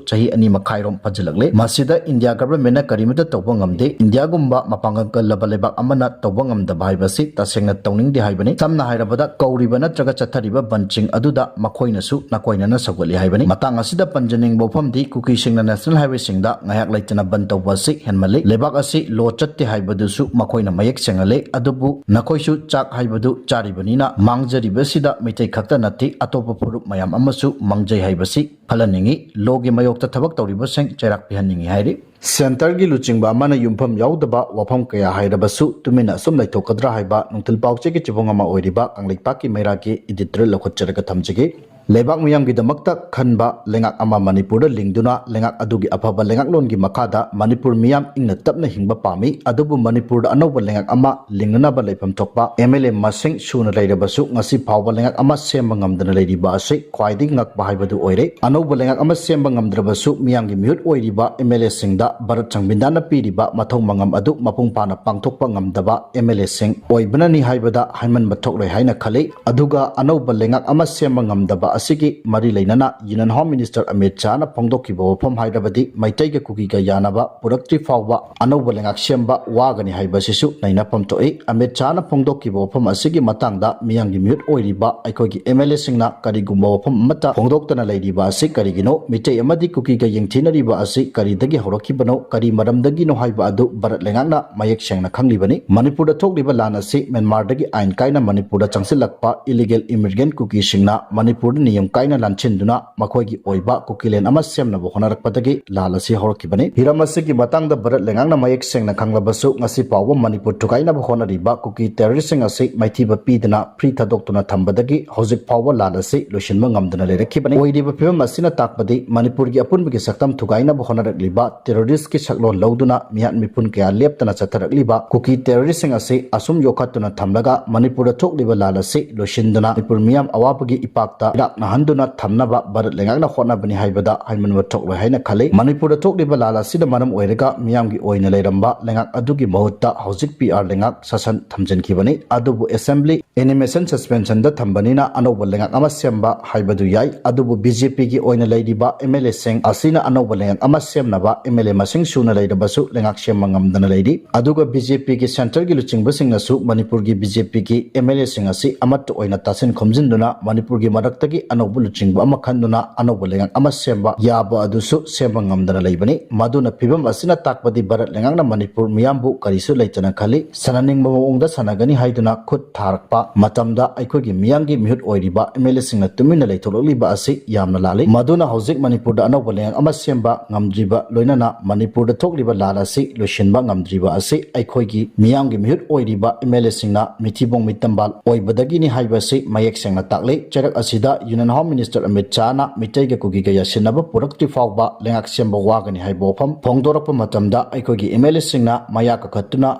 ꯆꯍꯤ ꯑꯅꯤ ꯃꯈꯥꯏꯔꯣꯝ ꯐꯥꯖꯤꯜꯂꯛꯂꯦ꯫ ꯃꯁꯤꯗ India Government ꯅ ꯀꯔꯤꯃꯠꯇ ꯇꯧꯕ ꯉꯝꯗꯦ꯫ ꯏꯟꯗꯤꯌꯥꯒꯨꯝꯕ ꯃꯄꯥꯡꯒꯜ ꯀꯜꯂꯕ ꯂꯩꯕꯥꯛ ꯑꯃꯅ ꯇꯧꯕ ꯉꯝꯗꯕ ꯍꯥꯏꯕꯁꯤ ꯇꯁꯦꯡꯅ ꯇꯧꯅꯤꯡꯗꯦ ꯍꯥꯏꯕꯅꯤ꯫ ꯁꯝꯅ ꯍꯥꯏꯔꯕꯗ, ꯀꯧꯔꯤꯕ ꯅꯠꯇ꯭ꯔꯒ ꯆꯠꯊꯔꯤꯕ ꯕꯟꯁꯤꯡ ꯑꯗꯨꯗ ꯃꯈꯣꯏꯅꯁꯨ ꯅꯥꯀꯣꯏꯅꯅ ꯁꯧꯒꯠꯂꯤ ꯍꯥꯏꯕꯅꯤ꯫ ꯃꯇꯥꯡ ꯑꯁꯤꯗ ꯄꯟꯖꯅꯤꯡꯕ ꯋꯥꯐꯝꯗꯤ, ꯀꯨꯀꯤꯁꯤꯡꯅ National Highway ꯁꯤꯡꯗ ꯉꯥꯏꯍꯥꯛ ꯂꯩꯇꯅ ꯕꯟ ꯇꯧꯕ ꯑꯁꯤ ꯍꯦꯟꯃꯜꯂꯤ꯫ ꯂꯩꯕꯥꯛ ꯑꯁꯤ law ꯆꯠꯇꯦ ꯍꯥꯏꯕꯗꯨꯁꯨ ꯃꯈꯣꯏꯅ ꯃꯌꯦꯛ ꯁꯦꯡꯍꯜꯂꯤ꯫ ꯑꯗꯨꯕꯨ ꯅꯈꯣꯏꯁꯨ ꯆꯥꯛ ꯍꯥꯏꯕꯗꯨ ꯆꯥꯔꯤꯕꯅꯤꯅ, ꯃꯥꯡꯖꯔꯤꯕꯁꯤꯗ ꯃꯤꯇꯩ ꯈꯛꯇ ꯅꯠꯇꯦ, ꯑꯇꯣꯞꯄ ꯐꯨꯔꯨꯞ ꯃꯌꯥꯝ ꯑꯃꯁꯨ ꯃꯥꯡꯖꯩ ꯍꯥꯏꯕꯁꯤ ꯈꯜꯍꯟꯅꯤꯡꯏ꯫ Law ꯒꯤ ꯃꯥꯌꯣꯛꯇ ꯊꯕꯛ ꯇꯧꯔꯤꯕꯁꯤꯡ ꯆꯩꯔꯥꯛ ꯄꯤꯍꯟꯅꯤꯡꯏ ꯍꯥꯏꯔꯤ꯫ Centre ꯒꯤ ꯂꯨꯆꯤꯡꯕ ꯑꯃꯅ ꯌꯨꯝꯐꯝ ꯌꯥꯎꯗꯕ ꯋꯥꯐꯝ ꯀꯌꯥ ꯍꯥꯏꯔꯕꯁꯨ ꯇꯨꯃꯤꯟꯅ ꯑꯁꯨꯝ ꯂꯩꯊꯣꯛꯀꯗ꯭ꯔꯥ ꯍꯥꯏꯕ ꯅꯨꯡꯊꯤꯜ ꯄꯥꯎꯆꯦꯒꯤ ꯆꯤꯕꯣꯡ ꯑꯃ ꯑꯣꯏꯔꯤꯕ ꯀꯪꯂꯩꯄꯥꯛꯀꯤ ꯃꯩꯔꯥꯒꯤ editorial ꯂꯧꯈꯠꯆꯔꯒ ꯊꯝꯖꯒꯦ꯫ ꯂꯩꯕꯥꯛ ꯃꯤꯌꯥꯝꯒꯤꯗꯃꯛꯇ ꯈꯟꯕ ꯂꯩꯉꯥꯛ ꯑꯃ ꯃꯅꯤꯄꯨꯔꯗ ꯂꯤꯡꯗꯨꯅ ꯂꯩꯉꯥꯛ ꯑꯗꯨꯒꯤ ꯑꯐꯕ ꯂꯩꯉꯥꯛꯂꯣꯟꯒꯤ ꯃꯈꯥꯗ ꯃꯅꯤꯄꯨꯔ ꯃꯤꯌꯥꯝ ꯏꯪꯅ ꯇꯞꯅ ꯍꯤꯡꯕ ꯄꯥꯝꯃꯤ꯫ ꯑꯗꯨꯕꯨ ꯃꯅꯤꯄꯨꯔꯗ ꯑꯅꯧꯕ ꯂꯩꯉꯥꯛ ꯑꯃ ꯂꯤꯡꯅꯅꯕ ꯂꯩꯐꯝ ꯊꯣꯛꯄ M L A ꯃꯁꯤꯡ ꯁꯨꯅ ꯂꯩꯔꯕꯁꯨ ꯉꯁꯤ ꯐꯥꯎꯕ ꯂꯩꯉꯥꯛ ꯑꯃ ꯁꯦꯝꯕ ꯉꯝꯗꯅ ꯂꯩꯔꯤꯕ ꯑꯁꯤ ꯈ꯭ꯋꯥꯏꯗꯒꯤ ꯉꯛꯄ ꯍꯥꯏꯕꯗꯨ ꯑꯣꯏꯔꯦ꯫ ꯑꯅꯧꯕ ꯂꯩꯉꯥꯛ ꯑꯃ ꯁꯦꯝꯕ ꯉꯝꯗ꯭ꯔꯕꯁꯨ ꯃꯤꯌꯥꯝꯒꯤ ꯃꯤꯍꯨꯠ ꯑꯣꯏꯔꯤꯕ M L A ꯁꯤꯡꯗ ꯚꯥꯔꯠ ꯁꯪꯕꯤꯙꯥꯟꯅ ꯄꯤꯔꯤꯕ ꯃꯊꯧ ꯃꯉꯝ ꯑꯗꯨ ꯃꯄꯨꯡ ꯐꯥꯅ ꯄꯥꯡꯊꯣꯛꯄ ꯉꯝꯗꯕ M L A ꯁꯤꯡ ꯑꯣꯏꯕꯅꯅꯤ ꯍꯥꯏꯕꯗ ꯍꯥꯏꯃꯟꯕ ꯊꯣꯛꯂꯣꯏ ꯍꯥꯏꯅ ꯈꯜꯂꯤ꯫ ꯑꯗꯨꯒ ꯑꯅꯧꯕ ꯂꯩꯉꯥꯛ ꯑꯃ ꯁꯦꯝꯕ ꯉꯝꯗꯕ ꯑꯁꯤꯒꯤ ꯃꯔꯤ ꯂꯩꯅꯅ Union Home Minister ꯑꯃꯤꯠ ꯁꯥꯍꯅ ꯐꯣꯡꯗꯣꯛꯈꯤꯕ ꯋꯥꯐꯝ ꯍꯥꯏꯔꯕꯗꯤ ꯃꯩꯇꯩꯒ ꯀꯨꯀꯤꯒ ꯌꯥꯅꯕ ꯄꯨꯔꯛꯇ꯭ꯔꯤ ꯐꯥꯎꯕ ꯑꯅꯧꯕ ꯂꯩꯉꯥꯛ ꯁꯦꯝꯕ ꯋꯥꯒꯅꯤ ꯍꯥꯏꯕꯁꯤꯁꯨ ꯅꯩꯅꯐꯝ ꯊꯣꯛꯏ꯫ ꯑꯃꯤꯠ ꯁꯥꯍꯅ ꯐꯣꯡꯗꯣꯛꯈꯤꯕ ꯋꯥꯐꯝ ꯑꯁꯤꯒꯤ ꯃꯇꯥꯡꯗ ꯃꯤꯌꯥꯝꯒꯤ ꯃꯤꯍꯨꯠ ꯑꯣꯏꯔꯤꯕ ꯑꯩꯈꯣꯏꯒꯤ M L A ꯁꯤꯡꯅ ꯀꯔꯤꯒꯨꯝꯕ ꯋꯥꯐꯝ ꯑꯃꯠꯇ ꯐꯣꯡꯗꯣꯛꯇꯅ ꯂꯩꯔꯤꯕ ꯑꯁꯤ ꯀꯔꯤꯒꯤꯅꯣ? ꯃꯤꯇꯩ ꯑꯃꯗꯤ ꯀꯨꯀꯤꯒ ꯌꯦꯡꯊꯤꯅꯔꯤꯕ ꯑꯁꯤ ꯀꯔꯤꯗꯒꯤ ꯍꯧꯔꯛꯈꯤꯕꯅꯣ? ꯀꯔꯤ ꯃꯔꯝꯗꯒꯤꯅꯣ ꯍꯥꯏꯕ ꯑꯗꯨ ꯚꯥꯔꯠ ꯂꯩꯉꯥꯛꯅ ꯃꯌꯦꯛ ꯁꯦꯡꯅ ꯈꯪꯂꯤꯕꯅꯤ꯫ ꯃꯅꯤꯄꯨꯔꯗ ꯊꯣꯛꯂꯤꯕ ꯂꯥꯟ ꯑꯁꯤ ꯃ꯭ꯌꯥꯟꯃꯥꯔꯗꯒꯤ ꯑꯥꯏꯟ ꯀꯥꯏꯅ ꯃꯅꯤꯄꯨꯔꯗ ꯆꯪꯁꯤꯜꯂꯛꯄ illegal immigrant ꯀꯨꯀꯤꯁꯤꯡꯅ ꯃꯅꯤꯄꯨꯔꯗ ꯅꯤꯌꯝ ꯀꯥꯏꯅ ꯂꯥꯟꯁꯤꯟꯗꯨꯅ ꯃꯈꯣꯏꯒꯤ ꯑꯣꯏꯕ ꯀꯨꯀꯤꯂꯦꯟ ꯑꯃ ꯁꯦꯝꯅꯕ ꯍꯣꯠꯅꯔꯛꯄꯗꯒꯤ ꯂꯥꯟ ꯑꯁꯤ ꯍꯧꯔꯛꯈꯤꯕꯅꯤ꯫ ꯍꯤꯔꯝ ꯑꯁꯤꯒꯤ ꯃꯇꯥꯡꯗ ꯚꯥꯔꯠ ꯂꯩꯉꯥꯛꯅ ꯃꯌꯦꯛ ꯁꯦꯡꯅ ꯈꯪꯂꯕꯁꯨ, ꯉꯁꯤ ꯐꯥꯎꯕ ꯃꯅꯤꯄꯨꯔ ꯊꯨꯒꯥꯏꯅꯕ ꯍꯣꯠꯅꯔꯤꯕ ꯀꯨꯀꯤ ꯇꯦꯔꯣꯔꯤꯁꯁꯤꯡ ꯑꯁꯤ ꯃꯥꯏꯊꯤꯕ ꯄꯤꯗꯅ ꯐ꯭ꯔꯤ ꯊꯥꯗꯣꯛꯇꯨꯅ ꯊꯝꯕꯗꯒꯤ ꯍꯧꯖꯤꯛ ꯐꯥꯎꯕ ꯂꯥꯟ ꯑꯁꯤ ꯂꯣꯏꯁꯤꯟꯕ ꯉꯝꯗꯅ ꯂꯩꯔꯛꯈꯤꯕꯅꯤ꯫ ꯑꯣꯏꯔꯤꯕ ꯐꯤꯕꯝ ꯑꯁꯤꯅ ꯇꯥꯛꯄꯗꯤ ꯃꯅꯤꯄꯨꯔꯒꯤ ꯑꯄꯨꯟꯕꯒꯤ ꯁꯛꯇꯝ ꯊꯨꯒꯥꯏꯅꯕ ꯍꯣꯠꯅꯔꯛꯂꯤꯕ ꯇꯦꯔꯣꯔꯤꯁꯀꯤ ꯁꯛꯂꯣꯟ ꯂꯧꯗꯨꯅ ꯃꯤꯍꯥꯠ ꯃꯤꯄꯨꯟ ꯀꯌꯥ ꯂꯦꯞꯇꯅ ꯆꯠꯊꯔꯛꯂꯤꯕ ꯀꯨꯀꯤ ꯇꯦꯔꯣꯔꯤꯁꯁꯤꯡ ꯑꯁꯤ ꯑꯁꯨꯝ ꯌꯣꯛꯈꯠꯇꯨꯅ ꯊꯝꯂꯒ ꯃꯅꯤꯄꯨꯔꯗ ꯊꯣꯛꯂꯤꯕ ꯂꯥꯟ ꯑꯁꯤ ꯂꯣꯏꯁꯤꯟꯗꯨꯅ ꯃꯅꯤꯄꯨꯔ ꯃꯤꯌꯥꯝ ꯑꯋꯥꯕꯒꯤ ꯏꯄꯥꯛꯇ ꯏꯔꯥꯛꯅꯍꯟꯗꯨꯅ ꯊꯝꯅꯕ ꯚꯥꯔꯠ ꯂꯩꯉꯥꯛꯅ ꯍꯣꯠꯅꯕꯅꯤ ꯍꯥꯏꯕꯗ ꯍꯥꯏꯃꯟꯕ ꯊꯣꯛꯂꯣꯏ ꯍꯥꯏꯅ ꯈꯜꯂꯤ꯫ ꯃꯅꯤꯄꯨꯔꯗ ꯊꯣꯛꯂꯤꯕ ꯂꯥꯟ ꯑꯁꯤꯅ ꯃꯔꯝ ꯑꯣꯏꯔꯒ ꯃꯤꯌꯥꯝꯒꯤ ꯑꯣꯏꯅ ꯂꯩꯔꯝꯕ ꯂꯩꯉꯥꯛ ꯑꯗꯨꯒꯤ ꯃꯍꯨꯠꯇ ꯍꯧꯖꯤꯛ ꯄꯤ ꯑꯥꯔ ꯂꯩꯉꯥꯛ ꯁꯥꯁꯟ ꯊꯝꯖꯤꯟꯈꯤꯕꯅꯤ꯫ ꯑꯗꯨꯕꯨ ꯑꯦꯁꯦꯝꯕ꯭ꯂꯤ ꯑꯦꯅꯤꯃꯦꯁꯟ ꯁꯁꯄꯦꯟꯁꯟꯗ ꯊꯝꯕꯅꯤꯅ ꯑꯅꯧꯕ ꯂꯩꯉꯥꯛ ꯑꯃ ꯁꯦꯝꯕ ꯍꯥꯏꯕꯗꯨ ꯌꯥꯏ꯫ ꯑꯗꯨꯕꯨ ꯕꯤ ꯖꯦ ꯄꯤꯒꯤ ꯑꯣꯏꯅ ꯂꯩꯔꯤꯕ ꯑꯦꯝ ꯑꯦꯜ ꯑꯦꯁꯤꯡ ꯑꯁꯤꯅ ꯑꯅꯧꯕ ꯂꯩꯉꯥꯛ ꯑꯃ ꯁꯦꯝꯅꯕ ꯑꯦꯝ ꯑꯦꯜ ꯑꯦ ꯃꯁꯤꯡ ꯁꯨꯅ ꯂꯩꯔꯕꯁꯨ ꯂꯩꯉꯥꯛ ꯁꯦꯝꯕ ꯉꯝꯗꯅ ꯂꯩꯔꯤ꯫ ꯑꯗꯨꯒ ꯕꯤ ꯖꯦ ꯄꯤꯒꯤ ꯁꯦꯟꯇꯔꯒꯤ ꯂꯨꯆꯤꯡꯕꯁꯤꯡꯅꯁꯨ ꯃꯅꯤꯄꯨꯔꯒꯤ ꯕꯤ ꯖꯦ ꯄꯤꯒꯤ ꯑꯦꯝ ꯑꯦꯜ ꯑꯦꯁꯤꯡ ꯑꯁꯤ ꯑꯃꯠꯇ ꯑꯣꯏꯅ ꯇꯥꯁꯤꯟ ꯈꯣꯝꯖꯤꯟꯗꯨꯅ ꯃꯅꯤꯄꯨꯔꯒꯤ ꯃꯔꯛꯇꯒꯤ ꯑꯅꯧꯕ ꯂꯨꯆꯤꯡꯕ ꯑꯃ ꯈꯟꯗꯨꯅ ꯑꯅꯧꯕ ꯂꯩꯉꯥꯛ ꯑꯃ ꯁꯦꯝꯕ ꯌꯥꯕ ꯑꯗꯨꯁꯨ ꯁꯦꯝꯕ ꯉꯝꯗꯅ ꯂꯩꯕꯅꯤ꯫ ꯃꯗꯨꯅ ꯐꯤꯕꯝ ꯑꯁꯤꯅ ꯇꯥꯛꯄꯗꯤ ꯚꯥꯔꯠ ꯂꯩꯉꯥꯛꯅ ꯃꯅꯤꯄꯨꯔ ꯃꯤꯌꯥꯝꯕꯨ ꯀꯔꯤꯁꯨ ꯂꯩꯇꯅ ꯈꯜꯂꯤ, ꯁꯥꯟꯅꯅꯤꯡꯕ ꯃꯑꯣꯡꯗ ꯁꯥꯟꯅꯒꯅꯤ ꯍꯥꯏꯗꯨꯅ ꯈꯨꯠ ꯊꯥꯔꯛꯄ ꯃꯇꯝꯗ ꯑꯩꯈꯣꯏꯒꯤ ꯃꯤꯌꯥꯝꯒꯤ ꯃꯤꯍꯨꯠ ꯑꯣꯏꯔꯤꯕ ꯑꯦꯝ ꯑꯦꯜ ꯑꯦꯁꯤꯡꯅ ꯇꯨꯃꯤꯟꯅ ꯂꯩꯊꯣꯛꯂꯛꯂꯤꯕ ꯑꯁꯤ ꯌꯥꯝꯅ ꯂꯥꯜꯂꯤ꯫ ꯃꯗꯨꯅ ꯍꯧꯖꯤꯛ ꯃꯅꯤꯄꯨꯔꯗ ꯑꯅꯧꯕ ꯂꯩꯉꯥꯛ ꯑꯃ ꯁꯦꯝꯕ ꯉꯝꯗ꯭ꯔꯤꯕ ꯂꯣꯏꯅꯅ ꯃꯅꯤꯄꯨꯔꯗ ꯊꯣꯛꯂꯤꯕ ꯂꯥꯟ ꯑꯁꯤ ꯂꯣꯏꯁꯤꯟꯕ ꯉꯝꯗ꯭ꯔꯤꯕ ꯑꯁꯤ ꯑꯩꯈꯣꯏꯒꯤ ꯃꯤꯌꯥꯝꯒꯤ ꯃꯤꯍꯨꯠ ꯑꯣꯏꯔꯤꯕ ꯑꯦꯝ ꯑꯦꯜ ꯑꯦꯁꯤꯡꯅ ꯃꯤꯊꯤꯕꯣꯡ ꯃꯤꯇꯝꯕꯥꯜ ꯑꯣꯏꯕꯗꯒꯤꯅꯤ ꯍꯥꯏꯕ ꯑꯁꯤ ꯃꯌꯦꯛ ꯁꯦꯡꯅ ꯇꯥꯛꯂꯤ꯫ ꯆꯩꯔꯛ ꯑꯁꯤꯗ ꯌꯨꯅꯤꯌꯟ ꯍꯣꯝ ꯃꯤꯅꯤꯁꯇꯔ ꯑꯃꯤꯠ ꯁꯥꯍꯅ ꯃꯤꯇꯩꯒ ꯀꯨꯀꯤꯒ ꯌꯥꯁꯤꯟꯅꯕ ꯄꯨꯔꯛꯇ꯭ꯔꯤ ꯐꯥꯎꯕ ꯂꯩꯉꯥꯛ ꯁꯦꯝꯕ ꯋꯥꯒꯅꯤ ꯍꯥꯏꯕ ꯋꯥꯐꯝ ꯐꯣꯡꯗꯣꯔꯛꯄ ꯃꯇꯝꯗ ꯑꯩꯈꯣꯏꯒꯤ ꯑꯦꯝ ꯑꯦꯜ ꯑꯦꯁꯤꯡꯅ ꯃꯌꯥ ꯀꯥꯈꯠꯇꯨꯅ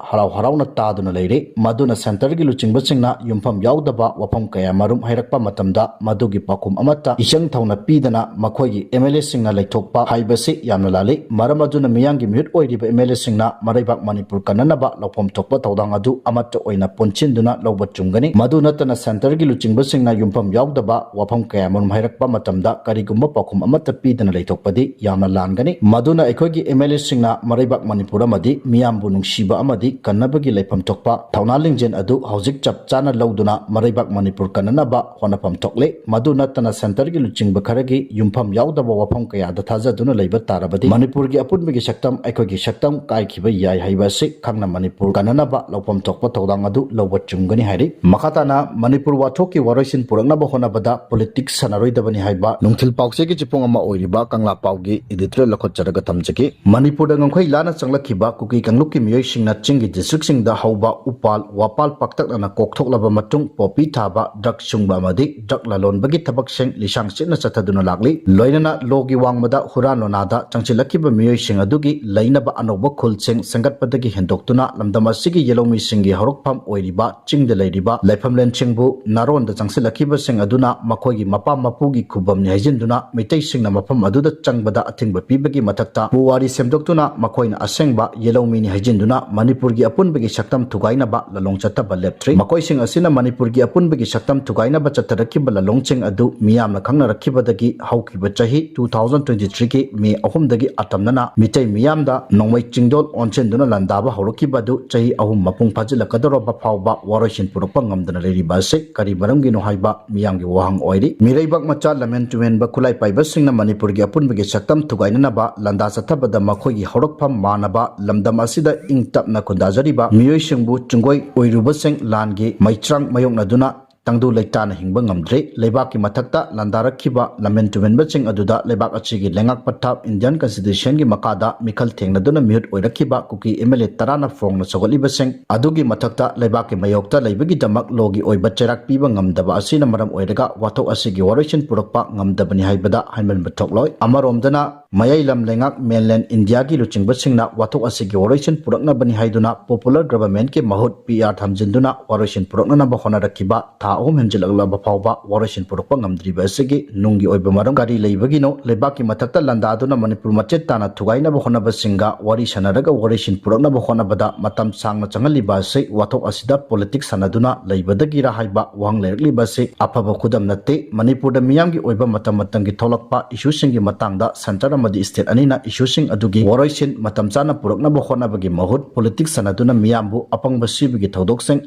ꯍꯔꯥꯎ ꯍꯔꯥꯎꯅ ꯇꯥꯗꯨꯅ ꯂꯩꯔꯤ꯫ ꯃꯗꯨꯅ ꯁꯦꯟꯇꯔꯒꯤ ꯂꯨꯆꯤꯡꯕꯁꯤꯡꯅ ꯌꯨꯝꯐꯝ ꯌꯥꯎꯗꯕ ꯋꯥꯐꯝ ꯀꯌꯥ ꯃꯔꯨꯝ ꯍꯥꯏꯔꯛꯄ ꯃꯇꯝꯗ ꯃꯗꯨꯒꯤ ꯄꯥꯎꯈꯨꯝ ꯑꯃꯠꯇ ꯏꯆꯪ ꯊꯧꯅ ꯄꯤꯗꯅ ꯃꯈꯣꯏꯒꯤ ꯑꯦꯝ ꯑꯦꯜ ꯑꯦꯁꯤꯡꯅ ꯂꯩꯊꯣꯛꯄ ꯍꯥꯏꯕꯁꯤ ꯌꯥꯝꯅ ꯂꯥꯜꯂꯤ꯫ ꯃꯔꯝ ꯑꯗꯨꯅ ꯃꯤꯌꯥꯝꯒꯤ ꯃꯤꯍꯨꯠ ꯑꯣꯏꯔꯤꯕ ꯑꯦꯝ ꯑꯦꯜ ꯑꯦꯁꯤꯡꯅ ꯃꯔꯩꯕꯥꯛ ꯃꯅꯤꯄꯨꯔ ꯀꯟꯅꯅꯕ ꯂꯧꯐꯝ ꯊꯣꯛꯄ ꯊꯧꯗꯥꯡ ꯑꯗꯨ ꯑꯃꯠꯇ ꯑꯣꯏꯅ ꯄꯨꯟꯁꯤꯟꯗꯨꯅ ꯂꯧꯕ ꯆꯨꯝꯒꯅꯤ꯫ ꯃꯗꯨ ꯅꯠꯇꯅ ꯁꯦꯟꯇꯔꯒꯤ ꯂꯨꯆꯤꯡꯕꯁꯤꯡꯅ ꯌꯨꯝꯐꯝ ꯌꯥꯎꯗꯕ ꯋꯥꯐꯝ ꯀꯌꯥ ꯃꯔꯨꯝ ꯍꯥꯏꯔꯛꯄ ꯃꯇꯝꯗ ꯀꯔꯤꯒꯨꯝꯕ ꯄꯥꯎꯈꯨꯝ ꯑꯃꯠꯇ ꯄꯤꯗꯅ ꯂꯩꯊꯣꯛꯄꯗꯤ ꯌꯥꯝꯅ ꯂꯥꯟꯒꯅꯤ꯫ ꯃꯗꯨꯅ ꯑꯩꯈꯣꯏꯒꯤ ꯑꯦꯝ ꯑꯦꯜ ꯑꯦꯁꯤꯡꯅ ꯃꯔꯩꯕꯥꯛ ꯃꯅꯤꯄꯨꯔ ꯑꯃꯗꯤ ꯃꯤꯌꯥꯝꯕꯨ ꯅꯨꯡꯁꯤꯕ ꯑꯃꯗꯤ ꯀꯟꯅꯕꯒꯤ ꯂꯩꯐꯝ ꯊꯣꯛꯄ ꯊꯧꯅꯥ ꯂꯤꯡꯖꯦꯜ ꯑꯗꯨ ꯍꯧꯖꯤꯛ ꯆꯞ ꯆꯥꯅ ꯂꯧꯗꯨꯅ ꯃꯔꯩꯕꯥꯛ ꯃꯅꯤꯄꯨꯔ ꯀꯟꯅꯅꯕ ꯍꯣꯠꯅꯐꯝ ꯊꯣꯛꯂꯦ꯫ ꯃꯗꯨ ꯅꯠꯇꯅ ꯁꯦꯟꯇꯔꯒꯤ ꯂꯨꯆꯤꯡꯕ ꯈꯔꯒꯤ ꯌꯨꯝꯐꯝ ꯌꯥꯎꯗꯕ ꯋꯥꯐꯝ ꯀꯌꯥꯗ ꯊꯥꯖꯗꯨꯅ ꯂꯩꯕ ꯇꯥꯔꯕꯗꯤ ꯃꯅꯤꯄꯨꯔꯒꯤ ꯑꯄꯨꯟꯕꯒꯤ ꯁꯛꯇꯝ, ꯑꯩꯈꯣꯏꯒꯤ ꯁꯛꯇꯝ ꯀꯥꯏꯈꯤꯕ ꯌꯥꯏ ꯍꯥꯏꯕ ꯑꯁꯤ ꯈꯪꯅ ꯃꯅꯤꯄꯨꯔ ꯀꯟꯅꯅꯕ ꯂꯧꯐꯝ ꯊꯣꯛꯄ ꯊꯧꯗꯥꯡ ꯑꯗꯨ ꯂꯧꯕ ꯆꯨꯝꯒꯅꯤ ꯍꯥꯏꯔꯤ꯫ ꯃꯈꯥ ꯇꯥꯅ ꯃꯅꯤꯄꯨꯔ ꯋꯥꯊꯣꯛꯀꯤ ꯋꯥꯔꯣꯏꯁꯤꯟ ꯄꯨꯔꯛꯅꯕ ꯍꯣꯠꯅꯕꯗ ꯄꯣꯂꯤꯇꯤꯀꯦꯜ ꯇꯤꯛ ꯁꯥꯟꯅꯔꯣꯏꯗꯕꯅꯤ ꯍꯥꯏꯕ ꯅꯨꯡꯊꯤꯜ ꯄꯥꯎꯆꯦꯒꯤ ꯆꯤꯄꯨꯡ ꯑꯃ ꯑꯣꯏꯔꯤꯕ ꯀꯪꯂꯥ ꯄꯥꯎꯒꯤ editorial ꯂꯧꯈꯠꯆꯔꯒ ꯊꯝꯖꯒꯦ꯫ ꯃꯅꯤꯄꯨꯔꯗ ꯉꯝꯈꯩ ꯂꯥꯟꯅ ꯆꯪꯂꯛꯈꯤꯕ ꯀꯨꯀꯤ ꯀꯥꯡꯂꯨꯞꯀꯤ ꯃꯤꯑꯣꯏꯁꯤꯡꯅ ꯆꯤꯡꯒꯤ districtꯁꯤꯡꯗ ꯍꯧꯕ ꯎꯄꯥꯜ ꯋꯥꯄꯥꯜ ꯄꯥꯛꯇꯛꯅꯅ ꯀꯣꯛꯊꯣꯛꯂꯕ ꯃꯇꯨꯡ poppy ꯊꯥꯕ, drug ꯁꯨꯡꯕ ꯑꯃꯗꯤ drug ꯂꯂꯣꯟꯕꯒꯤ ꯊꯕꯛꯁꯤꯡ ꯂꯤꯁꯥꯡ ꯆꯤꯠꯅ ꯆꯠꯊꯗꯨꯅ ꯂꯥꯛꯂꯤ꯫ ꯂꯣꯏꯅꯅ ꯂꯣꯒꯤ ꯋꯥꯡꯃꯗ ꯍꯨꯔꯥꯟ ꯂꯣꯅꯥꯗ ꯆꯪꯁꯤꯜꯂꯛꯈꯤꯕ ꯃꯤꯑꯣꯏꯁꯤꯡ ꯑꯗꯨꯒꯤ ꯂꯩꯅꯕ ꯑꯅꯧꯕ ꯈꯨꯜꯁꯤꯡ ꯁꯦꯝꯒꯠꯄꯗꯒꯤ ꯍꯦꯟꯗꯣꯛꯇꯨꯅ ꯂꯝꯗꯝ ꯑꯁꯤꯒꯤ ꯌꯦꯂꯧꯃꯤꯁꯤꯡꯒꯤ ꯍꯧꯔꯛꯐꯝ ꯑꯣꯏꯔꯤꯕ ꯆꯤꯡꯗ ꯂꯩꯔꯤꯕ ꯂꯥꯏꯐꯝꯂꯦꯟꯁꯤꯡꯕꯨ ꯅꯥꯔꯣꯟꯗ ꯆꯪꯁꯤꯜꯂꯛꯈꯤꯕꯁꯤꯡ ꯑꯗꯨꯅ ꯃꯈꯣꯏꯒꯤ ꯃꯄꯥ ꯃꯄꯨꯒꯤ ꯈꯨꯕꯝꯅꯤ ꯍꯥꯏꯖꯤꯟꯗꯨꯅ ꯃꯩꯇꯩꯁꯤꯡꯅ ꯃꯐꯝ ꯑꯗꯨꯗ ꯆꯪꯕꯗ ꯑꯊꯤꯡꯕ ꯄꯤꯕꯒꯤ ꯃꯊꯛꯇ ꯄꯨꯋꯥꯔꯤ ꯁꯦꯝꯗꯣꯛꯇꯨꯅ ꯃꯈꯣꯏꯅ ꯑꯁꯦꯡꯕ ꯌꯦꯂꯧꯃꯤꯅꯤ ꯍꯥꯏꯖꯤꯟꯗꯨꯅ ꯃꯅꯤꯄꯨꯔꯒꯤ ꯑꯄꯨꯟꯕꯒꯤ ꯁꯛꯇꯝ ꯊꯨꯒꯥꯏꯅꯕ ꯂꯂꯣꯡ ꯆꯠꯇꯕ ꯂꯦꯞꯇ꯭ꯔꯤ꯫ ꯃꯈꯣꯏꯁꯤꯡ ꯑꯁꯤꯅ ꯃꯅꯤꯄꯨꯔꯒꯤ ꯑꯄꯨꯟꯕꯒꯤ ꯁꯛꯇꯝ ꯊꯨꯒꯥꯏꯅꯕ ꯆꯠꯊꯔꯛꯈꯤꯕ ꯂꯂꯣꯡꯁꯤꯡ ꯑꯗꯨ ꯃꯤꯌꯥꯝꯅ ꯈꯪꯅꯔꯛꯈꯤꯕꯗꯒꯤ ꯍꯧꯈꯤꯕ ꯆꯍꯤ two thousand twenty threeꯒꯤ May ꯑꯍꯨꯝꯗꯒꯤ ꯑꯇꯝꯅꯅ ꯃꯤꯇꯩ ꯃꯤꯌꯥꯝꯗ ꯅꯣꯡꯃꯩ ꯆꯤꯡꯗꯣꯜ ꯑꯣꯟꯁꯤꯟꯗꯨꯅ ꯂꯥꯟꯗꯥꯕ ꯍꯧꯔꯛꯈꯤꯕ ꯑꯗꯨ ꯆꯍꯤ ꯑꯍꯨꯝ ꯃꯄꯨꯡ ꯐꯥꯖꯤꯜꯂꯛꯀꯗꯧꯔꯕ ꯐꯥꯎꯕ ꯋꯥꯔꯣꯏꯁꯤꯟ ꯄꯨꯔꯛꯄ ꯉꯝꯗꯅ ꯂꯩꯔꯤꯕ ꯑꯁꯤ ꯀꯔꯤ ꯃꯔꯝꯒꯤꯅꯣ ꯍꯥꯏꯕ ꯃꯤꯌꯥꯝꯒꯤ ꯋꯥꯍꯪ ꯑꯣꯏꯔꯤ꯫ ꯃꯤꯔꯩꯕꯥꯛ ꯃꯆꯥ ꯂꯝꯍꯦꯟ ꯇꯨꯍꯦꯟꯕ ꯈꯨꯠꯂꯥꯏ ꯄꯥꯏꯕꯁꯤꯡꯅ ꯃꯅꯤꯄꯨꯔꯒꯤ ꯑꯄꯨꯟꯕꯒꯤ ꯁꯛꯇꯝ ꯊꯨꯒꯥꯏꯅꯅꯕ ꯂꯥꯟꯗꯥ ꯆꯠꯊꯕꯗ ꯃꯈꯣꯏꯒꯤ ꯍꯧꯔꯛꯐꯝ ꯃꯥꯟꯅꯕ ꯂꯝꯗꯝ ꯑꯁꯤꯗ ꯏꯪ ꯇꯞꯅ ꯈꯨꯟꯗꯥꯖꯔꯤꯕ ꯃꯤꯑꯣꯏꯁꯤꯡꯕꯨ ꯆꯨꯡꯒꯣꯏ ꯑꯣꯏꯔꯨꯕꯁꯤꯡ ꯂꯥꯟꯒꯤ ꯃꯩꯆ꯭ꯔꯥꯡ ꯃꯥꯌꯣꯛꯅꯗꯨꯅ ꯇꯪꯗꯨ ꯂꯩꯇꯥꯅ ꯍꯤꯡꯕ ꯉꯝꯗ꯭ꯔꯦ꯫ ꯂꯩꯕꯥꯛꯀꯤ ꯃꯊꯛꯇ ꯂꯥꯟꯗꯥꯔꯛꯈꯤꯕ ꯂꯝꯍꯦꯟ ꯇꯨꯍꯦꯟꯕꯁꯤꯡ ꯑꯗꯨꯗ ꯂꯩꯕꯥꯛ ꯑꯁꯤꯒꯤ ꯂꯩꯉꯥꯛ ꯄꯊꯥꯞ Indian Constitutionꯒꯤ ꯃꯈꯥꯗ ꯃꯤꯈꯜ ꯊꯦꯡꯅꯗꯨꯅ ꯃꯤꯍꯨꯠ ꯑꯣꯏꯔꯛꯈꯤꯕ ꯀꯨꯀꯤ MLA ꯇꯔꯥꯅ ꯐꯣꯡꯅ ꯁꯧꯒꯠꯂꯤꯕꯁꯤꯡ ꯑꯗꯨꯒꯤ ꯃꯊꯛꯇ ꯂꯩꯕꯥꯛꯀꯤ ꯃꯥꯌꯣꯛꯇ ꯂꯩꯕꯒꯤꯗꯃꯛ ꯂꯣꯒꯤ ꯑꯣꯏꯕ ꯆꯩꯔꯥꯛ ꯄꯤꯕ ꯉꯝꯗꯕ ꯑꯁꯤꯅ ꯃꯔꯝ ꯑꯣꯏꯔꯒ ꯋꯥꯊꯣꯛ ꯑꯁꯤꯒꯤ ꯋꯥꯔꯣꯏꯁꯤꯟ ꯄꯨꯔꯛꯄ ꯉꯝꯗꯕꯅꯤ ꯍꯥꯏꯕꯗ ꯍꯥꯏꯃꯟꯕ ꯊꯣꯛꯂꯣꯏ꯫ ꯑꯃꯔꯣꯝꯗꯅ ꯃꯌꯥꯏ ꯂꯝ ꯂꯩꯉꯥꯛ mainland Indiaꯒꯤ ꯂꯨꯆꯤꯡꯕꯁꯤꯡꯅ ꯋꯥꯊꯣꯛ ꯑꯁꯤꯒꯤ ꯋꯥꯔꯣꯏꯁꯤꯟ ꯄꯨꯔꯛꯅꯕꯅꯤ ꯍꯥꯏꯗꯨꯅ popular governmentꯀꯤ ꯃꯍꯨꯠ PR ꯊꯝꯖꯤꯟꯗꯨꯅ ꯋꯥꯔꯣꯏꯁꯤꯟ ꯄꯨꯔꯛꯅꯅꯕ ꯍꯣꯠꯅꯔꯛꯈꯤꯕ ꯊꯥ ꯑꯍꯨꯝ ꯍꯦꯟꯖꯤꯜꯂꯛꯂꯕ ꯐꯥꯎꯕ ꯋꯥꯔꯣꯏꯁꯤꯟ ꯄꯨꯔꯛꯄ ꯉꯝꯗ꯭ꯔꯤꯕ ꯑꯁꯤꯒꯤ ꯅꯨꯡꯒꯤ ꯑꯣꯏꯕ ꯃꯔꯝ ꯀꯔꯤ ꯂꯩꯕꯒꯤꯅꯣ? ꯂꯩꯕꯥꯛꯀꯤ ꯃꯊꯛꯇ ꯂꯥꯟꯗꯥꯗꯨꯅ ꯃꯅꯤꯄꯨꯔ ꯃꯆꯦꯠ ꯇꯥꯅ ꯊꯨꯒꯥꯏꯅꯕ ꯍꯣꯠꯅꯕꯁꯤꯡꯒ ꯋꯥꯔꯤ ꯁꯥꯟꯅꯔꯒ ꯋꯥꯔꯣꯏꯁꯤꯟ ꯄꯨꯔꯛꯅꯕ ꯍꯣꯠꯅꯕꯗ ꯃꯇꯝ ꯁꯥꯡꯅ ꯆꯪꯍꯜꯂꯤꯕ ꯑꯁꯤ ꯋꯥꯊꯣꯛ ꯑꯁꯤꯗ politics ꯁꯥꯟꯅꯗꯨꯅ ꯂꯩꯕꯗꯒꯤꯔ ꯍꯥꯏꯕ ꯋꯥꯍꯪ ꯂꯩꯔꯛꯂꯤꯕ ꯑꯁꯤ ꯑꯐꯕ ꯈꯨꯗꯝ ꯅꯠꯇꯦ꯫ ꯃꯅꯤꯄꯨꯔꯗ ꯃꯤꯌꯥꯝꯒꯤ ꯑꯣꯏꯕ ꯃꯇꯝ ꯃꯇꯝꯒꯤ ꯊꯣꯛꯂꯛꯄ issueꯁꯤꯡꯒꯤ ꯃꯇꯥꯡꯗ centre ꯑꯃ ꯑꯃꯗꯤ state ꯑꯅꯤꯅ issueꯁꯤꯡ ꯑꯗꯨꯒꯤ ꯋꯥꯔꯣꯏꯁꯤꯟ ꯃꯇꯝ ꯆꯥꯅ ꯄꯨꯔꯛꯅꯕ ꯍꯣꯠꯅꯕꯒꯤ ꯃꯍꯨꯠ politics ꯁꯥꯟꯅꯗꯨꯅ ꯃꯤꯌꯥꯝꯕꯨ ꯑꯄꯪꯕ ꯁꯤꯕꯒꯤ ꯊꯧꯗꯣꯛꯁꯤꯡ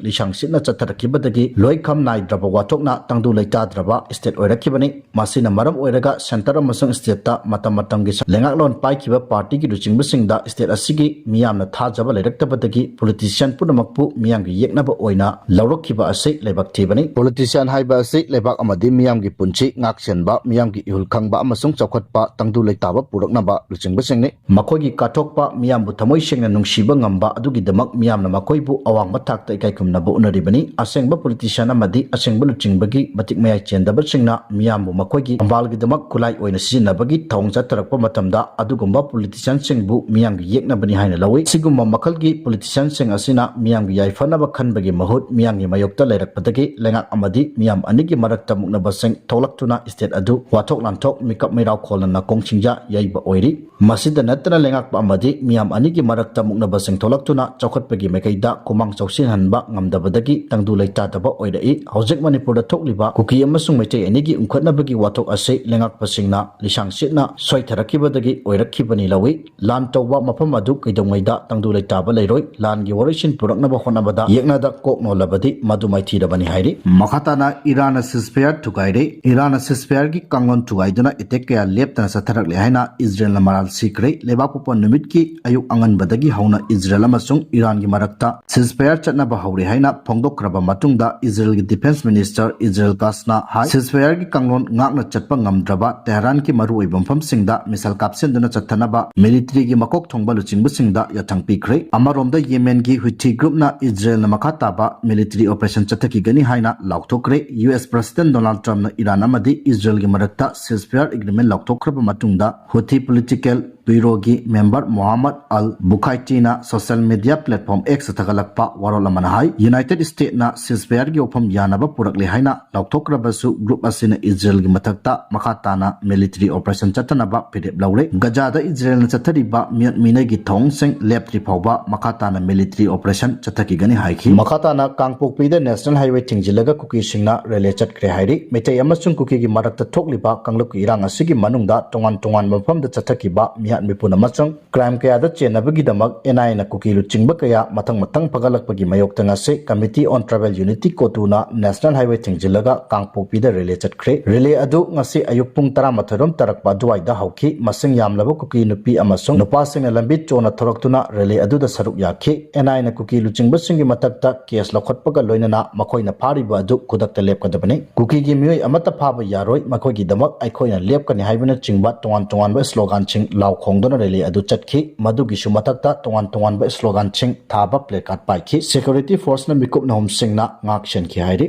ꯂꯤꯁꯥꯡ ꯁꯤꯠꯅ ꯆꯠꯊꯔꯛꯈꯤꯕꯗꯒꯤ ꯂꯣꯏꯈꯝ ꯅꯥꯏꯗ꯭ꯔꯕ ꯋꯥꯊꯣꯛꯅ ꯇꯪꯗꯨ ꯂꯩꯇꯥꯗ꯭ꯔꯕ state ꯑꯣꯏꯔꯛꯈꯤꯕꯅꯤ꯫ ꯃꯁꯤꯅ ꯃꯔꯝ ꯑꯣꯏꯔꯒ centre ꯑꯃꯁꯨꯡ stateꯇ ꯃꯇꯝ ꯃꯇꯝꯒꯤ ꯂꯩꯉꯥꯛꯂꯣꯟ ꯄꯥꯏꯈꯤꯕ partyꯒꯤ ꯂꯨꯆꯤꯡꯕꯁꯤꯡꯗ state ꯑꯁꯤꯒꯤ ꯃꯤꯌꯥꯝꯅ ꯊꯥꯖꯕ ꯂꯩꯔꯛꯇꯕꯗꯒꯤ politician ꯄꯨꯝꯅꯃꯛꯄꯨ ꯃꯤꯌꯥꯝꯒꯤ ꯌꯦꯛꯅꯕ ꯑꯣꯏꯅ ꯂꯧꯔꯛꯈꯤꯕ ꯑꯁꯤ ꯂꯥꯏꯕꯛ ꯊꯤꯕꯅꯤ꯫ Politician ꯍꯥꯏꯕ ꯑꯁꯤ ꯂꯩꯕꯥꯛ ꯑꯃꯗꯤ ꯃꯤꯌꯥꯝꯒꯤ ꯄꯨꯟꯁꯤ ꯉꯥꯛꯁꯦꯟꯕ, ꯃꯤꯌꯥꯝꯒꯤ ꯏꯍꯨꯜ ꯈꯪꯕ ꯑꯃꯁꯨꯡ ꯆꯥꯎꯈꯠꯄ ꯇꯪꯗꯨ ꯂꯩꯇꯥꯕ ꯄꯨꯔꯛꯅꯕ ꯂꯨꯆꯤꯡꯕꯁꯤꯡꯅꯤ꯫ ꯃꯈꯣꯏꯒꯤ ꯀꯠꯊꯣꯛꯄ ꯃꯤꯌꯥꯝꯕꯨ ꯊꯃꯣꯏ ꯁꯦꯡꯅ ꯅꯨꯡꯁꯤꯕ ꯉꯝꯕ ꯑꯗꯨꯒꯤꯗꯃꯛ ꯃꯤꯌꯥꯝꯅ ꯃꯈꯣꯏꯕꯨ ꯑꯋꯥꯡꯕ ꯊꯥꯛꯇ ꯏꯀꯥꯏ ꯈꯨꯝꯅꯕ ꯎꯠꯅꯔꯤꯕꯅꯤ꯫ ꯑꯁꯦꯡꯕ politician ꯑꯃꯗꯤ ꯑꯁꯦꯡꯕ ꯂꯨꯆꯤꯡꯕꯒꯤ ꯃꯇꯤꯛ ꯃꯌꯥꯏ ꯆꯦꯟꯗꯕꯁꯤꯡꯅ ꯃꯤꯌꯥꯝꯕꯨ ꯃꯈꯣꯏꯒꯤ ꯐꯝꯕꯥꯜꯒꯤꯗꯃꯛ ꯈꯨꯠꯂꯥꯏ ꯑꯣꯏꯅ ꯁꯤꯖꯤꯟꯅꯕꯒꯤ ꯊꯧꯑꯣꯡ ꯆꯠꯊꯔꯛꯄ ꯃꯇꯝꯗ ꯑꯗꯨꯒꯨꯝꯕ politicianꯁꯤꯡꯕꯨ ꯃꯤꯌꯥꯝꯒꯤ ꯌꯦꯛꯅꯕꯅꯤ ꯍꯥꯏꯅ ꯂꯧꯏ꯫ ꯁꯤꯒꯨꯝꯕ ꯃꯈꯜꯒꯤ politicianꯁꯤꯡ ꯑꯁꯤꯅ ꯃꯤꯌꯥꯝꯒꯤ ꯌꯥꯏꯐꯅꯕ ꯈꯟꯕꯒꯤ ꯃꯍꯨꯠ ꯃꯤꯌꯥꯝꯒꯤ ꯃꯥꯌꯣꯛꯇ ꯂꯩꯔꯛꯄꯗꯒꯤ ꯂꯩꯉꯥꯛ ꯑꯃꯗꯤ ꯃꯤꯌꯥꯝ ꯑꯅꯤꯒꯤ ꯃꯔꯛꯇ ꯃꯨꯛꯅꯕꯁꯤꯡ ꯊꯣꯛꯂꯛꯇꯨꯅ state ꯑꯗꯨ ꯋꯥꯊꯣꯛ ꯂꯥꯟꯊꯣꯛ, ꯃꯤꯀꯞ ꯃꯩꯔꯥꯎ ꯈꯣꯜꯂꯅ ꯀꯣꯡꯁꯤꯡꯖꯥ ꯌꯩꯕ ꯑꯣꯏꯔꯤ꯫ ꯃꯁꯤꯗ ꯅꯠꯇꯅ ꯂꯩꯉꯥꯛꯄ ꯑꯃꯗꯤ ꯃꯤꯌꯥꯝ ꯑꯅꯤꯒꯤ ꯃꯔꯛꯇ ꯃꯨꯛꯅꯕꯁꯤꯡ ꯊꯣꯛꯂꯛꯇꯨꯅ ꯆꯥꯎꯈꯠꯄꯒꯤ ꯃꯥꯏꯀꯩꯗ ꯈꯨꯃꯥꯡ ꯆꯥꯎꯁꯤꯟꯍꯟꯕ ꯉꯝꯗꯕꯗꯒꯤ ꯇꯪꯗꯨ ꯂꯩꯇꯥꯗꯕ ꯑꯣꯏꯔꯛꯏ꯫ ꯍꯧꯖꯤꯛ ꯃꯅꯤꯄꯨꯔꯗ ꯊꯣꯛꯂꯤꯕ ꯀꯨꯀꯤ ꯑꯃꯁꯨꯡ ꯃꯩꯇꯩ ꯑꯅꯤꯒꯤ ꯎꯪꯈꯠꯅꯕꯒꯤ ꯋꯥꯊꯣꯛ ꯑꯁꯤ ꯂꯩꯉꯥꯛꯄꯁꯤꯡꯅ ꯂꯤꯁꯥꯡ ꯁꯤꯠꯅ ꯁꯣꯏꯊꯔꯛꯈꯤꯕꯗꯒꯤ ꯑꯣꯏꯔꯛꯈꯤꯕꯅꯤ ꯂꯧꯏ꯫ ꯂꯥꯟ ꯇꯧꯕ ꯃꯐꯝ ꯑꯗꯨ ꯀꯩꯗꯧꯉꯩꯗ ꯇꯪꯗꯨ ꯂꯩꯇꯥꯕ ꯂꯩꯔꯣꯏ꯫ ꯂꯥꯟꯒꯤ ꯋꯥꯔꯣꯏꯁꯤꯟ ꯄꯨꯔꯛꯅꯕ ꯍꯣꯠꯅꯕꯗ ꯌꯦꯛꯅꯗ ꯀꯣꯛ ꯅꯣꯜꯂꯕꯗꯤ ꯃꯗꯨ ꯃꯥꯏꯊꯤꯔꯕꯅꯤ ꯍꯥꯏꯔꯤ꯫ ꯃꯈꯥ ꯇꯥꯅ ꯏꯔꯥꯟꯅ ceasefire ꯊꯨꯒꯥꯏꯔꯦ꯫ ꯏꯔꯥꯟꯅ ceasefireꯒꯤ ꯀꯥꯡꯂꯣꯟ ꯊꯨꯒꯥꯏꯗꯨꯅ attack ꯀꯌꯥ ꯂꯦꯞꯇꯅ ꯆꯠꯊꯔꯛꯂꯦ ꯍꯥꯏꯅ ꯏꯖꯔꯦꯜꯅ ꯃꯔꯥꯜ ꯁꯤꯈ꯭ꯔꯦ꯫ ꯂꯩꯕꯥꯛꯄꯣꯛꯄ ꯅꯨꯃꯤꯠꯀꯤ ꯑꯌꯨꯛ ꯑꯉꯟꯕꯗꯒꯤ ꯍꯧꯅ ꯏꯖꯔꯦꯜ ꯑꯃꯁꯨꯡ ꯏꯔꯥꯟꯒꯤ ꯃꯔꯛꯇ ceasefire ꯆꯠꯅꯕ ꯍꯧꯔꯦ ꯍꯥꯏꯅ ꯐꯣꯡꯗꯣꯛꯈ꯭ꯔꯕ ꯃꯇꯨꯡꯗ ꯏꯖꯔꯦꯜꯒꯤ defence minister ꯏꯖꯔꯦꯜ ꯀꯥꯁꯅ ꯍꯥꯏ, ceasefireꯒꯤ ꯀꯥꯡꯂꯣꯟ ꯉꯥꯛꯅ ꯆꯠꯄ ꯉꯝꯗ꯭ꯔꯕ ꯇꯦꯍꯔꯥꯟꯒꯤ ꯃꯔꯨꯑꯣꯏꯕ ꯃꯐꯝꯁꯤꯡꯗ missile ꯀꯥꯞꯁꯤꯟꯗꯨꯅ ꯆꯠꯊꯅꯕ militaryꯒꯤ ꯃꯀꯣꯛ ꯊꯣꯡꯕ ꯂꯨꯆꯤꯡꯕꯁꯤꯡꯗ ꯌꯥꯊꯪ ꯄꯤꯈ꯭ꯔꯦ꯫ ꯑꯃꯔꯣꯝꯗ ꯌꯦꯃꯦꯟꯒꯤ ꯍꯨꯊꯤ groupꯅ ꯏꯖꯔꯦꯜꯅ ꯃꯈꯥ ꯇꯥꯕ military operation ꯆꯠꯊꯈꯤꯒꯅꯤ ꯍꯥꯏꯅ ꯂꯥꯎꯊꯣꯛꯈ꯭ꯔꯦ꯫ US President Donald Trumpꯅ ꯏꯔꯥꯟ ꯑꯃꯗꯤ ꯏꯖꯔꯦꯜꯒꯤ ꯃꯔꯛꯇ ceasefire agreement ꯂꯥꯎꯊꯣꯛꯈ꯭ꯔꯕ ꯃꯇꯨꯡꯗ ꯍꯨꯊꯤ political ꯇꯨꯏꯔꯣꯒꯤ ꯃꯦꯝꯕꯔ ꯃꯣꯍꯥꯃꯗ ꯑꯜ ꯕꯨꯈꯥꯏꯇꯤꯅ ꯁꯣꯁꯤꯌꯦꯜ ꯃꯤꯗꯤꯌꯥ ꯄ꯭ꯂꯦꯠꯐꯣꯔꯝ X ꯊꯥꯒꯠꯂꯛꯄ ꯋꯥꯔꯣꯜ ꯑꯃꯅ ꯍꯥꯏ, ꯌꯨꯅꯥꯏꯇꯦꯗ ꯁ꯭ꯇꯦꯠꯅ ꯁꯤꯖꯐꯥꯌꯔꯒꯤ ꯋꯥꯐꯝ ꯌꯥꯅꯕ ꯄꯨꯔꯛꯂꯦ ꯍꯥꯏꯅ ꯂꯥꯎꯊꯣꯛꯈ꯭ꯔꯕꯁꯨ, ꯒ꯭ꯔꯨꯞ ꯑꯁꯤꯅ ꯏꯖꯔꯦꯜꯒꯤ ꯃꯊꯛꯇ ꯃꯈꯥ ꯇꯥꯅ ꯃꯤꯂꯤꯇꯔꯤ ꯑꯣꯄꯔꯦꯁꯟ ꯆꯠꯊꯅꯕ ꯐꯤꯔꯦꯞ ꯂꯧꯔꯦ꯫ ꯒꯖꯥꯗ ꯏꯖꯔꯦꯜꯅ ꯆꯠꯊꯔꯤꯕ ꯃꯤꯑꯣꯠ ꯃꯤꯅꯩꯒꯤ ꯊꯧꯑꯣꯡꯁꯤꯡ ꯂꯦꯞꯇ꯭ꯔꯤ ꯐꯥꯎꯕ ꯃꯈꯥ ꯇꯥꯅ ꯃꯤꯂꯤꯇꯔꯤ ꯑꯣꯄꯔꯦꯁꯟ ꯆꯠꯊꯈꯤꯒꯅꯤ ꯍꯥꯏꯈꯤ꯫ ꯃꯈꯥ ꯇꯥꯅ ꯀꯥꯡꯄꯣꯛꯄꯤꯗ ꯅꯦꯁꯅꯦꯜ ꯍꯥꯏꯋꯦ ꯊꯤꯡꯖꯤꯜꯂꯒ ꯀꯨꯀꯤꯁꯤꯡꯅ ꯔꯦꯂꯦ ꯆꯠꯈ꯭ꯔꯦ ꯍꯥꯏꯔꯤ꯫ ꯃꯩꯇꯩ ꯑꯃꯁꯨꯡ ꯀꯨꯀꯤꯒꯤ ꯃꯔꯛꯇ ꯊꯣꯛꯂꯤꯕ ꯀꯥꯡꯂꯨꯞꯀꯤ ꯏꯔꯥꯡ ꯑꯁꯤꯒꯤ ꯃꯅꯨꯡꯗ ꯇꯣꯉꯥꯟ ꯇꯣꯉꯥꯟꯕ ꯃꯐꯝꯗ ꯆꯠꯊꯈꯤꯕ ꯃꯤꯍꯥꯠ ꯃꯤꯄꯨꯟ ꯑꯃꯁꯨꯡ ꯀ꯭ꯔꯥꯏꯝ ꯀꯌꯥꯗ ꯆꯦꯟꯅꯕꯒꯤꯗꯃꯛ ꯑꯦꯟ ꯑꯥꯏ ꯑꯦꯅ ꯀꯨꯀꯤ ꯂꯨꯆꯤꯡꯕ ꯀꯌꯥ ꯃꯊꯪ ꯃꯊꯪ ꯐꯒꯠꯂꯛꯄꯒꯤ ꯃꯥꯌꯣꯛꯇ ꯉꯁꯤ Committee on Tribal Unity, ꯀꯣꯇꯨꯅ ꯅꯦꯁꯅꯦꯜ ꯍꯥꯏꯋꯦ ꯊꯤꯡꯖꯤꯜꯂꯒ ꯀꯥꯡꯄꯣꯛꯄꯤꯗ ꯔꯦꯂꯦ ꯆꯠꯈ꯭ꯔꯦ꯫ ꯔꯦꯂꯦ ꯑꯗꯨ ꯉꯁꯤ ꯑꯌꯨꯛ ꯄꯨꯡ ꯇꯔꯥꯃꯥꯊꯣꯏ ꯔꯣꯝ ꯇꯥꯔꯛꯄ ꯑꯗꯨꯋꯥꯏꯗ ꯍꯧꯈꯤ꯫ ꯃꯁꯤꯡ ꯌꯥꯝꯂꯕ ꯀꯨꯀꯤ ꯅꯨꯄꯤ ꯑꯃꯁꯨꯡ ꯅꯨꯄꯥꯁꯤꯡꯅ ꯂꯝꯕꯤ ꯆꯣꯟꯅ ꯊꯣꯔꯛꯇꯨꯅ ꯔꯦꯂꯦ ꯑꯗꯨꯗ ꯁꯔꯨꯛ ꯌꯥꯈꯤ꯫ ꯑꯦꯟ ꯑꯥꯏ ꯑꯦꯅ ꯀꯨꯀꯤ ꯂꯨꯆꯤꯡꯕꯁꯤꯡꯒꯤ ꯃꯊꯛꯇ ꯀꯦꯁ ꯂꯧꯈꯠꯄꯒ ꯂꯣꯏꯅꯅ ꯃꯈꯣꯏꯅ ꯐꯥꯔꯤꯕ ꯑꯗꯨ ꯈꯨꯗꯛꯇ ꯂꯦꯞꯀꯗꯕꯅꯤ꯫ ꯀꯨꯀꯤꯒꯤ ꯃꯤꯑꯣꯏ ꯑꯃꯠꯇ ꯐꯥꯕ ꯌꯥꯔꯣꯏ, ꯃꯈꯣꯏꯒꯤꯗꯃꯛ ꯑꯩꯈꯣꯏꯅ ꯂꯦꯞꯀꯅꯤ ꯍꯥꯏꯕꯅꯆꯤꯡꯕ ꯇꯣꯉꯥꯟ ꯇꯣꯉꯥꯟꯕ ꯁ꯭ꯂꯣꯒꯥꯟꯁꯤꯡ ꯂꯥꯎ ꯈꯣꯡꯗꯨꯅ ꯔꯦꯂꯤ ꯑꯗꯨ ꯆꯠꯈꯤ꯫ ꯃꯗꯨꯒꯤꯁꯨ ꯃꯊꯛꯇ ꯇꯣꯉꯥꯟ ꯇꯣꯉꯥꯟꯕ ꯁ꯭ꯂꯣꯒꯥꯟꯁꯤꯡ ꯊꯥꯕ ꯄ꯭ꯂꯦꯀꯥꯔꯗ ꯄꯥꯏꯈꯤ꯫ ꯁꯦꯀ꯭ꯌꯨꯔꯤꯇꯤ ꯐꯣꯔꯁꯅ ꯃꯤꯀꯨꯞ ꯅꯍꯨꯝꯁꯤꯡꯅ ꯉꯥꯛ ꯁꯦꯟꯈꯤ ꯍꯥꯏꯔꯤ꯫